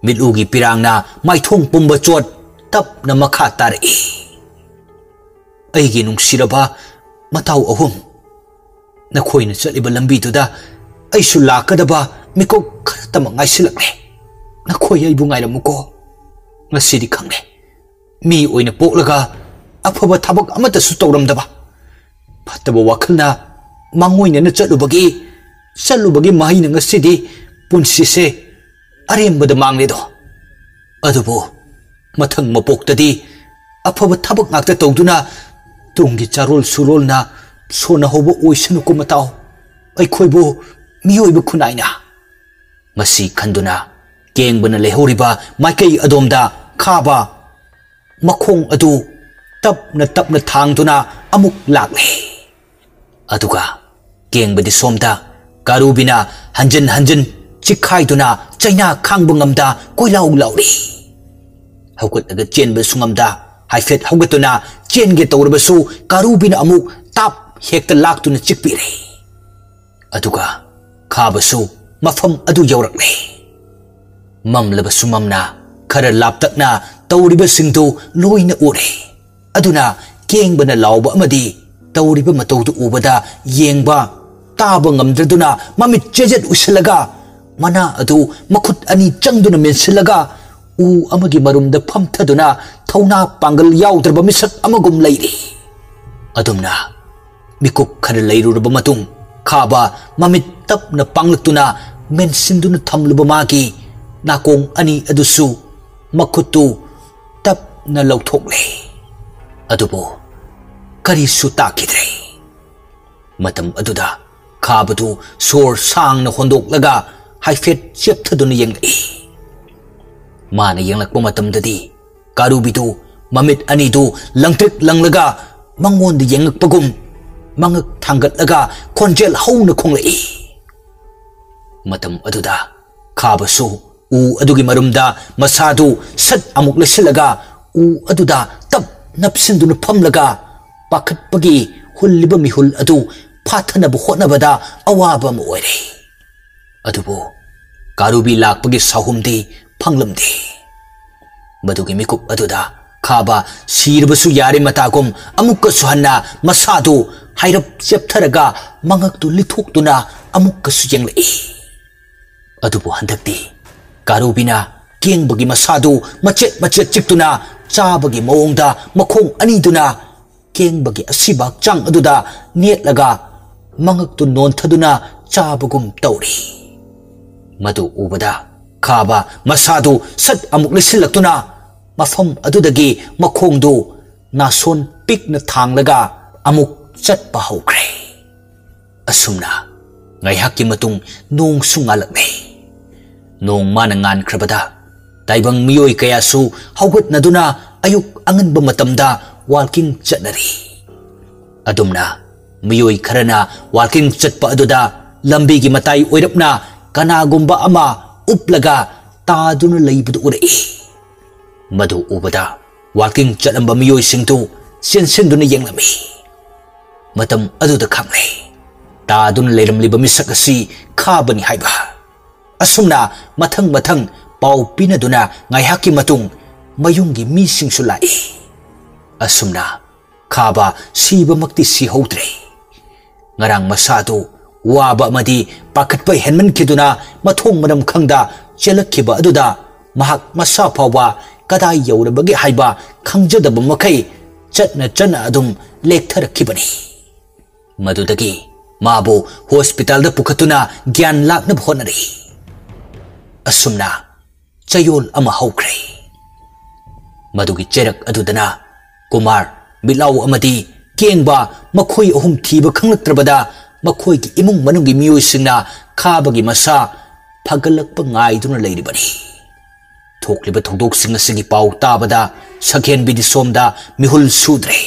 ꯃꯤꯠꯂꯨꯒꯤ ꯄꯤꯔꯥꯡꯅ ꯃꯥꯏꯊꯣꯡ ꯄꯨꯝꯕ ꯆꯣꯠ ꯇꯞꯅ ꯃꯈꯥ ꯇꯥꯔꯛꯏ꯫ "ꯑꯩꯒꯤ ꯅꯨꯡꯁꯤꯔꯕ ꯃꯇꯥꯎ ꯑꯍꯨꯝ, ꯅꯈꯣꯏꯅ ꯆꯠꯂꯤꯕ ꯂꯝꯕꯤꯗꯨꯗ ꯑꯩꯁꯨ ꯂꯥꯛꯀꯗꯕ ꯃꯤꯀꯨꯞ ꯈꯔꯇꯃꯛ ꯉꯥꯏꯁꯤꯜꯂꯛꯂꯦ꯫ ꯅꯈꯣꯏ ꯑꯩꯕꯨ ꯉꯥꯏꯔꯝꯃꯨꯀꯣ꯫ ꯉꯁꯤꯗꯤ ꯈꯪꯂꯦ, ꯃꯤ ꯑꯣꯏꯅ ꯄꯣꯛꯂꯒ ꯑꯐꯕ ꯊꯕꯛ ꯑꯃꯠꯇꯁꯨ ꯇꯧꯔꯝꯗꯕ, ꯐꯠꯇꯕ ꯋꯥꯈꯜꯅ ꯃꯥꯡꯑꯣꯏꯅꯅ ꯆꯠꯂꯨꯕꯒꯤ ꯆꯠꯂꯨꯕꯒꯤ ꯃꯍꯩꯅ ꯉꯁꯤꯗꯤ ꯄꯨꯟꯁꯤꯁꯦ ꯑꯔꯦꯝꯕꯗ ꯃꯥꯡꯂꯦꯗꯣ꯫ ꯑꯗꯨꯕꯨ ꯃꯊꯪ ꯃꯄꯣꯛꯇꯗꯤ ꯑꯐꯕ ꯊꯕꯛ ꯉꯥꯛꯇ ꯇꯧꯗꯨꯅ ꯇꯨꯡꯒꯤ ꯆꯥꯔꯣꯜ ꯁꯨꯔꯣꯜꯅ ꯁꯣꯟꯅꯍꯧꯕ ꯑꯣꯏꯁꯅꯨꯀꯣ ꯃꯇꯥꯎ, ꯑꯩꯈꯣꯏꯕꯨ ꯃꯤꯑꯣꯏꯕ ꯈꯨꯟꯅꯥꯏꯅ꯫ ꯃꯁꯤ ꯈꯟꯗꯨꯅ ꯀꯦꯡꯕꯅ ꯂꯩꯍꯧꯔꯤꯕ ꯃꯥꯏꯀꯩ ꯑꯗꯣꯝꯗ ꯈꯥꯕ ꯃꯈꯣꯡ ꯑꯗꯨ ꯇꯞꯅ ꯇꯞꯅ ꯊꯥꯡꯗꯨꯅ ꯑꯃꯨꯛ ꯂꯥꯛꯂꯦ꯫ ꯑꯗꯨꯒ ꯀꯦꯡꯕꯗꯤ ꯁꯣꯝꯗ ꯀꯥꯔꯨꯕꯤꯅ ꯍꯟꯖꯤꯟ ꯍꯟꯖꯤꯟ ꯆꯤꯛꯈꯥꯏꯗꯨꯅ ꯆꯩꯅꯥ ꯈꯥꯡꯕ ꯉꯝꯗ ꯀꯣꯏꯂꯥꯎ ꯂꯥꯎꯔꯤ꯫ ꯍꯧꯒꯠꯂꯒ ꯆꯦꯟꯕꯁꯨ ꯉꯝꯗ ꯍꯥꯏꯐꯦꯠ ꯍꯧꯒꯠꯇꯨꯅ ꯆꯦꯟꯒꯦ ꯇꯧꯔꯕꯁꯨ ꯀꯥꯔꯨꯕꯤꯅ ꯑꯃꯨꯛ ꯇꯥꯞ ꯍꯦꯛꯇ ꯂꯥꯛꯇꯨꯅ ꯆꯤꯛꯄꯤꯔꯦ꯫ ꯑꯗꯨꯒ ꯈꯥꯕꯁꯨ ꯃꯐꯝ ꯑꯗꯨ ꯌꯧꯔꯛꯂꯦ꯫ ꯃꯝꯂꯕꯁꯨ ꯃꯝꯅ ꯈꯔ ꯂꯥꯞꯇꯛꯅ ꯇꯧꯔꯤꯕꯁꯤꯡꯗꯨ ꯂꯣꯏꯅ ꯎꯔꯦ꯫ ꯑꯗꯨꯅ ꯀꯦꯡꯕꯅ ꯂꯥꯎꯕ ꯑꯃꯗꯤ ꯇꯧꯔꯤꯕ ꯃꯇꯧꯗꯨ ꯎꯕꯗ ꯌꯦꯡꯕ ꯇꯥꯕ ꯉꯝꯗ꯭ꯔꯗꯨꯅ ꯃꯃꯤꯠ ꯆꯦꯖꯦꯠ ꯎꯏꯁꯤꯜꯂꯒ ꯃꯅꯥ ꯑꯗꯨ ꯃꯈꯨꯠ ꯑꯅꯤ ꯆꯪꯗꯨꯅ ꯃꯦꯟꯁꯤꯜꯂꯒ ꯎ ꯑꯃꯒꯤ ꯃꯔꯨꯝꯗ ꯐꯝꯊꯗꯨꯅ ꯊꯧꯅꯥ ꯄꯥꯡꯒꯜ ꯌꯥꯎꯗ꯭ꯔꯕ ꯃꯤꯁꯛ ꯑꯃꯒꯨꯝ ꯂꯩꯔꯤ꯫ ꯑꯗꯨꯝꯅ ꯃꯤꯀꯨꯞ ꯈꯔ ꯂꯩꯔꯨꯔꯕ ꯃꯇꯨꯡ ꯈꯥꯕ ꯃꯃꯤꯠ ꯇꯞꯅ ꯄꯥꯡꯂꯛꯇꯨꯅ ꯃꯦꯟꯁꯤꯟꯗꯨꯅ ꯊꯝꯂꯨꯕ ꯃꯥꯒꯤ ꯅꯥꯀꯣꯡ ꯑꯅꯤ ꯑꯗꯨꯁꯨ ꯃꯈꯨꯠꯇꯨ ꯇꯞꯅ ꯂꯧꯊꯣꯛꯂꯦ꯫ ꯑꯗꯨꯕꯨ ꯀꯔꯤꯁꯨ ꯇꯥꯈꯤꯗ꯭ꯔꯦ꯫ ꯃꯇꯝ ꯑꯗꯨꯗ ꯈꯥꯕꯗꯨ ꯁꯣꯔ ꯁꯥꯡꯅ ꯍꯣꯟꯗꯣꯛꯂꯒ ꯍꯥꯏꯐꯦꯠ ꯆꯦꯞꯊꯗꯨꯅ ꯌꯦꯡꯂꯛꯏ꯫ ꯃꯥꯅ ꯌꯦꯡꯂꯛꯄ ꯃꯇꯝꯗꯗꯤ ꯀꯥꯔꯨꯕꯤꯗꯨ ꯃꯃꯤꯠ ꯑꯅꯤꯗꯨ ꯂꯪꯇ꯭ꯔꯤꯛ ꯂꯪꯂꯒ ꯃꯉꯣꯟꯗ ꯌꯦꯡꯂꯛꯄꯒꯨꯝ ꯃꯉꯛ ꯊꯥꯡꯒꯠꯂꯒ ꯈꯣꯟꯖꯦꯜ ꯍꯧꯅ ꯈꯣꯡꯂꯛꯏ꯫ ꯃꯇꯝ ꯑꯗꯨꯗ ꯈꯥꯕꯁꯨ ꯎ ꯑꯗꯨꯒꯤ ꯃꯔꯨꯝꯗ ꯃꯁꯥꯗꯨ ꯁꯠ ꯑꯃꯨꯛ ꯂꯩꯁꯤꯜꯂꯒ ꯎ ꯑꯗꯨꯗ ꯇꯞ ꯅꯞꯁꯤꯟꯗꯨꯅ ꯐꯝꯂꯒ ꯄꯥꯈꯠꯄꯒꯤ ꯍꯨꯜꯂꯤꯕ ꯃꯤꯍꯨꯜ ꯑꯗꯨ ꯐꯥꯊꯅꯕ ꯍꯣꯠꯅꯕꯗ ꯑꯋꯥꯕ ꯑꯃ ꯑꯣꯏꯔꯦ꯫ ꯑꯗꯨꯕꯨ ꯀꯥꯔꯨꯕꯤ ꯂꯥꯛꯄꯒꯤ ꯁꯥꯍꯨꯝꯗꯤ ꯐꯪꯂꯝꯗꯦ꯫ ꯃꯗꯨꯒꯤ ꯃꯤꯀꯨꯞ ꯑꯗꯨꯗ ꯈꯥꯕ ꯁꯤꯔꯕꯁꯨ ꯌꯥꯔꯦ ꯃꯇꯥꯒꯨꯝ ꯑꯃꯨꯛꯀꯁꯨ ꯍꯟꯅ ꯃꯁꯥꯗꯨ ꯍꯥꯏꯔꯞ ꯆꯦꯞꯊꯔꯒ ꯃꯉꯛꯇꯨ ꯂꯤꯊꯣꯛꯇꯨꯅ ꯑꯃꯨꯛꯀꯁꯨ ꯌꯦꯡꯂꯛꯏ꯫ ꯑꯗꯨꯕꯨ ꯍꯟꯗꯛꯇꯤ ꯀꯥꯔꯨꯕꯤꯅ ꯀꯦꯡꯕꯒꯤ ꯃꯁꯥꯗꯨ ꯃꯆꯦꯠ ꯃꯆꯦꯠ ꯆꯤꯛꯇꯨꯅ ꯆꯥꯕꯒꯤ ꯃꯑꯣꯡꯗ ꯃꯈꯣꯡ ꯑꯅꯤꯗꯨꯅ ꯀꯦꯡꯕꯒꯤ ꯑꯁꯤꯕ ꯍꯛꯆꯥꯡ ꯑꯗꯨꯗ ꯅꯦꯠꯂꯒ ꯃꯉꯛꯇꯨ ꯅꯣꯟꯊꯗꯨꯅ ꯆꯥꯕꯒꯨꯝ ꯇꯧꯔꯤ꯫ ꯃꯗꯨ ꯎꯕꯗ ꯈꯥꯕ ꯃꯁꯥꯗꯨ ꯁꯠ ꯑꯃꯨꯛ ꯂꯩꯁꯤꯜꯂꯛꯇꯨꯅ ꯃꯐꯝ ꯑꯗꯨꯗꯒꯤ ꯃꯈꯣꯡꯗꯨ ꯅꯥꯁꯣꯟ ꯄꯤꯛꯅ ꯊꯥꯡꯂꯒ ꯑꯃꯨꯛ ꯆꯠꯄ ꯍꯧꯈ꯭ꯔꯦ꯫ ꯑꯁꯨꯝꯅ ꯉꯥꯏꯍꯥꯛꯀꯤ ꯃꯇꯨꯡ ꯅꯣꯡꯁꯨ ꯉꯥꯜꯂꯛꯂꯦ꯫ ꯅꯣꯡ ꯃꯥꯅ ꯉꯥꯟꯈ꯭ꯔꯕꯗ ꯇꯥꯏꯕꯪ ꯃꯤꯑꯣꯏ ꯀꯌꯥꯁꯨ ꯍꯧꯒꯠꯅꯗꯨꯅ ꯑꯌꯨꯛ ꯑꯉꯟꯕ ꯃꯇꯝꯗ walking ꯆꯠꯅꯔꯤ꯫ ꯑꯗꯨꯝꯅ ꯃꯤꯑꯣꯏ ꯈꯔꯅ walking ꯆꯠꯄ ꯑꯗꯨꯗ ꯂꯝꯕꯤꯒꯤ ꯃꯇꯥꯏ ꯑꯣꯏꯔꯞꯅ ꯀꯅꯥꯒꯨꯝꯕ ꯑꯃ ꯎꯞꯂꯒ ꯇꯥꯗꯨꯅ ꯂꯩꯕꯗꯨ ꯎꯔꯛꯏ꯫ ꯃꯗꯨ ꯎꯕꯗ walking ꯆꯠꯂꯝꯕ ꯃꯤꯑꯣꯏꯁꯤꯡꯗꯨ ꯆꯦꯟꯁꯤꯟꯗꯨꯅ ꯌꯦꯡꯂꯝꯃꯤ꯫ ꯃꯇꯝ ꯑꯗꯨꯗ ꯈꯪꯂꯦ, ꯇꯥꯗꯨꯅ ꯂꯩꯔꯝꯂꯤꯕ ꯃꯤꯁꯛ ꯑꯁꯤ ꯈꯥꯕꯅꯤ ꯍꯥꯏꯕ꯫ ꯑꯁꯨꯝꯅ ꯃꯊꯪ ꯃꯊꯪ ꯄꯥꯎ ꯄꯤꯅꯗꯨꯅ ꯉꯥꯏꯍꯥꯛꯀꯤ ꯃꯇꯨꯡ ꯃꯌꯨꯝꯒꯤ ꯃꯤꯁꯤꯡꯁꯨ ꯂꯥꯛꯏ꯫ ꯑꯁꯨꯝꯅ ꯈꯥꯕ ꯁꯤꯕꯃꯛꯇꯤ ꯁꯤꯍꯧꯗ꯭ꯔꯦ꯫ ꯉꯔꯥꯡ ꯃꯁꯥꯗꯨ ꯋꯥꯕ ꯑꯃꯗꯤ ꯄꯥꯈꯠꯄ ꯍꯦꯟꯃꯟꯈꯤꯗꯨꯅ ꯃꯊꯣꯡ ꯃꯔꯝ ꯈꯪꯗ ꯆꯦꯜꯂꯛꯈꯤꯕ ꯑꯗꯨꯗ ꯃꯍꯥꯛ ꯃꯁꯥ ꯐꯥꯎꯕ ꯀꯗꯥꯏ ꯌꯧꯔꯕꯒꯦ ꯍꯥꯏꯕ ꯈꯪꯖꯗꯕ ꯃꯈꯩ ꯆꯠꯅ ꯆꯠꯅ ꯑꯗꯨꯝ ꯂꯦꯛꯊꯔꯛꯈꯤꯕꯅꯤ꯫ ꯃꯗꯨꯗꯒꯤ ꯃꯥꯕꯨ ꯍꯣꯁꯄꯤꯇꯥꯜꯗ ꯄꯨꯈꯠꯇꯨꯅ ꯒ꯭ꯌꯥꯟ ꯂꯥꯛꯅꯕ ꯍꯣꯠꯅꯔꯛꯏ꯫ ꯑꯁꯨꯝꯅ ꯆꯌꯣꯜ ꯑꯃ ꯍꯧꯈ꯭ꯔꯦ꯫ ꯃꯗꯨꯒꯤ ꯆꯩꯔꯛ ꯑꯗꯨꯗꯅ ꯀꯨꯃꯥꯔ, ꯃꯤꯠꯂꯥꯎ ꯑꯃꯗꯤ ꯀꯦꯡꯕ ꯃꯈꯣꯏ ꯑꯍꯨꯝ ꯊꯤꯕ ꯈꯪꯂꯛꯇ꯭ꯔꯕꯗ ꯃꯈꯣꯏꯒꯤ ꯏꯃꯨꯡ ꯃꯅꯨꯡꯒꯤ ꯃꯤꯑꯣꯏꯁꯤꯡꯅ ꯈꯥꯕꯒꯤ ꯃꯁꯥ ꯐꯒꯠꯂꯛꯄ ꯉꯥꯏꯗꯨꯅ ꯂꯩꯔꯤꯕꯅꯤ꯫ ꯊꯣꯛꯂꯤꯕ ꯊꯧꯗꯣꯛꯁꯤꯡ ꯑꯁꯤꯒꯤ ꯄꯥꯎ ꯇꯥꯕꯗ ꯁꯛꯍꯦꯟꯕꯤꯗꯤ ꯁꯣꯝꯗ ꯃꯤꯍꯨꯜ ꯁꯨꯗ꯭ꯔꯦ꯫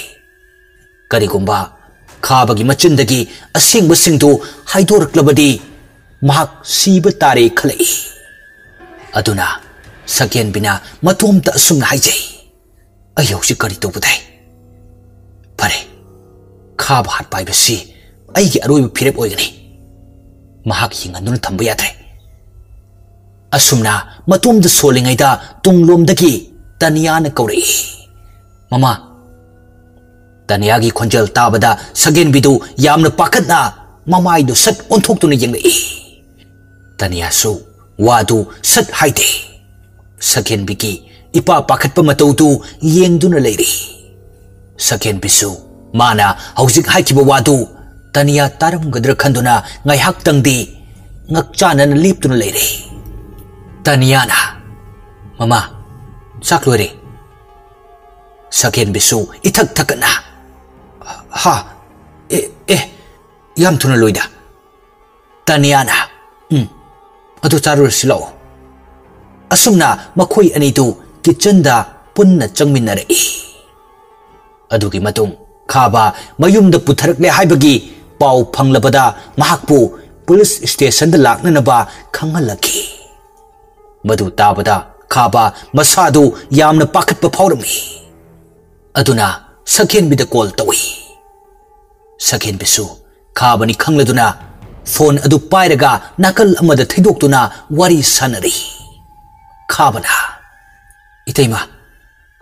ꯀꯔꯤꯒꯨꯝꯕ ꯈꯥꯕꯒꯤ ꯃꯆꯤꯟꯗꯒꯤ ꯑꯁꯦꯡꯕꯁꯤꯡꯗꯨ ꯍꯥꯏꯗꯣꯔꯛꯂꯕꯗꯤ ꯃꯍꯥꯛ ꯁꯤꯕ ꯇꯥꯔꯦ ꯈꯜꯂꯛꯏ꯫ ꯑꯗꯨꯅ ꯁꯛꯍꯦꯟꯕꯤꯅ ꯃꯇꯣꯝꯇ ꯑꯁꯨꯝꯅ ꯍꯥꯏꯖꯩ, "ꯑꯩ ꯍꯧꯖꯤꯛ ꯀꯔꯤ ꯇꯧꯕ ꯇꯥꯏ? ꯐꯔꯦ, ꯈꯥꯕ ꯍꯥꯠꯄ ꯍꯥꯏꯕꯁꯤ ꯑꯩꯒꯤ ꯑꯔꯣꯏꯕ ꯐꯤꯔꯦꯞ ꯑꯣꯏꯒꯅꯤ꯫ ꯃꯍꯥꯛ ꯍꯤꯡꯍꯟꯗꯨꯅ ꯊꯝꯕ ꯌꯥꯗ꯭ꯔꯦ꯫" ꯑꯁꯨꯝꯅ ꯃꯇꯣꯝꯗ ꯁꯣꯜꯂꯤꯉꯩꯗ ꯇꯨꯡꯂꯣꯝꯗꯒꯤ ꯇꯅꯤꯌꯥꯅ ꯀꯧꯔꯛꯏ, "ꯃꯃꯥ!" ꯇꯅꯤꯌꯥꯒꯤ ꯈꯣꯟꯖꯦꯜ ꯇꯥꯕꯗ ꯁꯛꯍꯦꯟꯕꯤꯗꯨ ꯌꯥꯝꯅ ꯄꯥꯈꯠꯅ ꯃꯃꯥꯏꯗꯨ ꯁꯠ ꯑꯣꯟꯊꯣꯛꯇꯨꯅ ꯌꯦꯡꯂꯛꯏ꯫ ꯇꯅꯤꯌꯥꯁꯨ ꯋꯥꯗꯨ ꯁꯠ ꯍꯥꯏꯗꯦ꯫ ꯁꯛꯍꯦꯟꯕꯤꯒꯤ ꯏꯄꯥ ꯄꯥꯈꯠꯄ ꯃꯇꯧꯗꯨ ꯌꯦꯡꯗꯨꯅ ꯂꯩꯔꯤ꯫ ꯁꯛꯍꯦꯟꯕꯤꯁꯨ ꯃꯥꯅ ꯍꯧꯖꯤꯛ ꯍꯥꯏꯈꯤꯕ ꯋꯥꯗꯨ ꯇꯅꯤꯌꯥ ꯇꯥꯔꯝꯒꯗ꯭ꯔꯥ ꯈꯟꯗꯨꯅ ꯉꯥꯏꯍꯥꯛꯇꯪꯗꯤ ꯉꯛꯆꯥꯅꯅ ꯂꯦꯞꯇꯨꯅ ꯂꯩꯔꯦ꯫ ꯇꯅꯤꯌꯥꯅ, "ꯃꯃꯥ, ꯆꯥꯛ ꯂꯣꯏꯔꯦ꯫" ꯁꯛꯍꯦꯟꯕꯤꯁꯨ ꯏꯊꯛ ꯊꯛꯀꯠꯅ, "ꯍꯥ? ꯑꯦ, ꯑꯦ, ꯌꯥꯝ ꯊꯨꯅ ꯂꯣꯏꯗ?" ꯇꯅꯤꯌꯥꯅ, "ꯎꯝ, ꯑꯗꯨ ꯆꯥꯔꯨꯔꯁꯤ ꯂꯥꯛꯑꯣ꯫" ꯑꯁꯨꯝꯅ ꯃꯈꯣꯏ ꯑꯅꯤꯗꯨ ꯀꯤꯠꯆꯟꯗ ꯄꯨꯟꯅ ꯆꯪꯃꯤꯟꯅꯔꯛꯏ꯫ ꯑꯗꯨꯒꯤ ꯃꯇꯨꯡ ꯈꯥꯕ ꯃꯌꯨꯝꯗ ꯄꯨꯊꯔꯛꯂꯦ ꯍꯥꯏꯕꯒꯤ ꯄꯥꯎ ꯐꯪꯂꯕꯗ ꯃꯍꯥꯛꯄꯨ ꯄꯨꯂꯤꯁ ꯁ꯭ꯇꯦꯁꯟꯗ ꯂꯥꯛꯅꯅꯕ ꯈꯪꯍꯜꯂꯛꯈꯤ꯫ ꯃꯗꯨ ꯇꯥꯕꯗ ꯈꯥꯕ ꯃꯁꯥꯗꯨ ꯌꯥꯝꯅ ꯄꯥꯈꯠꯄ ꯐꯥꯎꯔꯝꯃꯤ꯫ ꯑꯗꯨꯅ ꯁꯛꯍꯦꯟꯕꯤꯗ ꯀꯣꯜ ꯇꯧꯏ꯫ ꯁꯛꯍꯦꯟꯕꯤꯁꯨ ꯈꯥꯕꯅꯤ ꯈꯪꯂꯗꯨꯅ ꯐꯣꯟ ꯑꯗꯨ ꯄꯥꯏꯔꯒ ꯅꯥꯀꯜ ꯑꯃꯗ ꯊꯩꯗꯣꯛꯇꯨꯅ ꯋꯥꯔꯤ ꯁꯥꯟꯅꯔꯤ꯫ ꯈꯥꯕꯅ, "ꯏꯇꯩꯃ,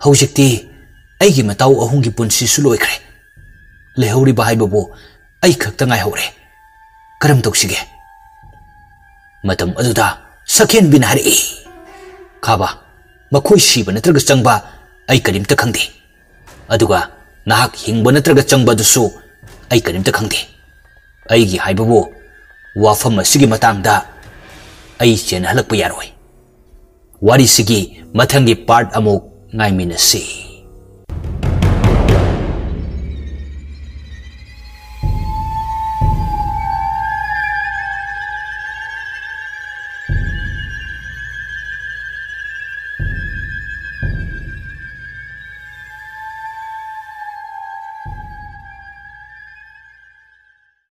ꯍꯧꯖꯤꯛꯇꯤ ꯑꯩꯒꯤ ꯃꯇꯥꯎ ꯑꯍꯨꯝꯒꯤ ꯄꯨꯟꯁꯤꯁꯨ ꯂꯣꯏꯈ꯭ꯔꯦ꯫ ꯂꯩꯍꯧꯔꯤꯕ ꯍꯥꯏꯕꯕꯨ ꯑꯩ ꯈꯛꯇ ꯉꯥꯏꯍꯧꯔꯦ꯫ ꯀꯔꯝ ꯇꯧꯁꯤꯒꯦ?" ꯃꯇꯝ ꯑꯗꯨꯗ ꯁꯛꯍꯦꯟꯕꯤꯅ ꯍꯥꯏꯔꯛꯏ, "ꯈꯥꯕ, ꯃꯈꯣꯏ ꯁꯤꯕ ꯅꯠꯇ꯭ꯔꯒ ꯆꯪꯕ ꯑꯩ ꯀꯔꯤꯝꯇ ꯈꯪꯗꯦ꯫ ꯑꯗꯨꯒ ꯅꯍꯥꯛ ꯍꯤꯡꯕ ꯅꯠꯇ꯭ꯔꯒ ꯆꯪꯕ ꯑꯗꯨꯁꯨ ꯑꯩ ꯀꯔꯤꯝꯇ ꯈꯪꯗꯦ꯫ ꯑꯩꯒꯤ ꯍꯥꯏꯕꯕꯨ ꯋꯥꯐꯝ ꯑꯁꯤꯒꯤ ꯃꯇꯥꯡꯗ ꯑꯩ ꯆꯦꯟꯅꯍꯜꯂꯛꯄ ꯌꯥꯔꯣꯏ꯫ ꯋꯥꯔꯤꯁꯤꯒꯤ ꯃꯊꯪꯒꯤ ꯄꯥꯔꯠ ꯑꯃꯨꯛ ꯉꯥꯏꯃꯤꯟꯅꯁꯤ꯫"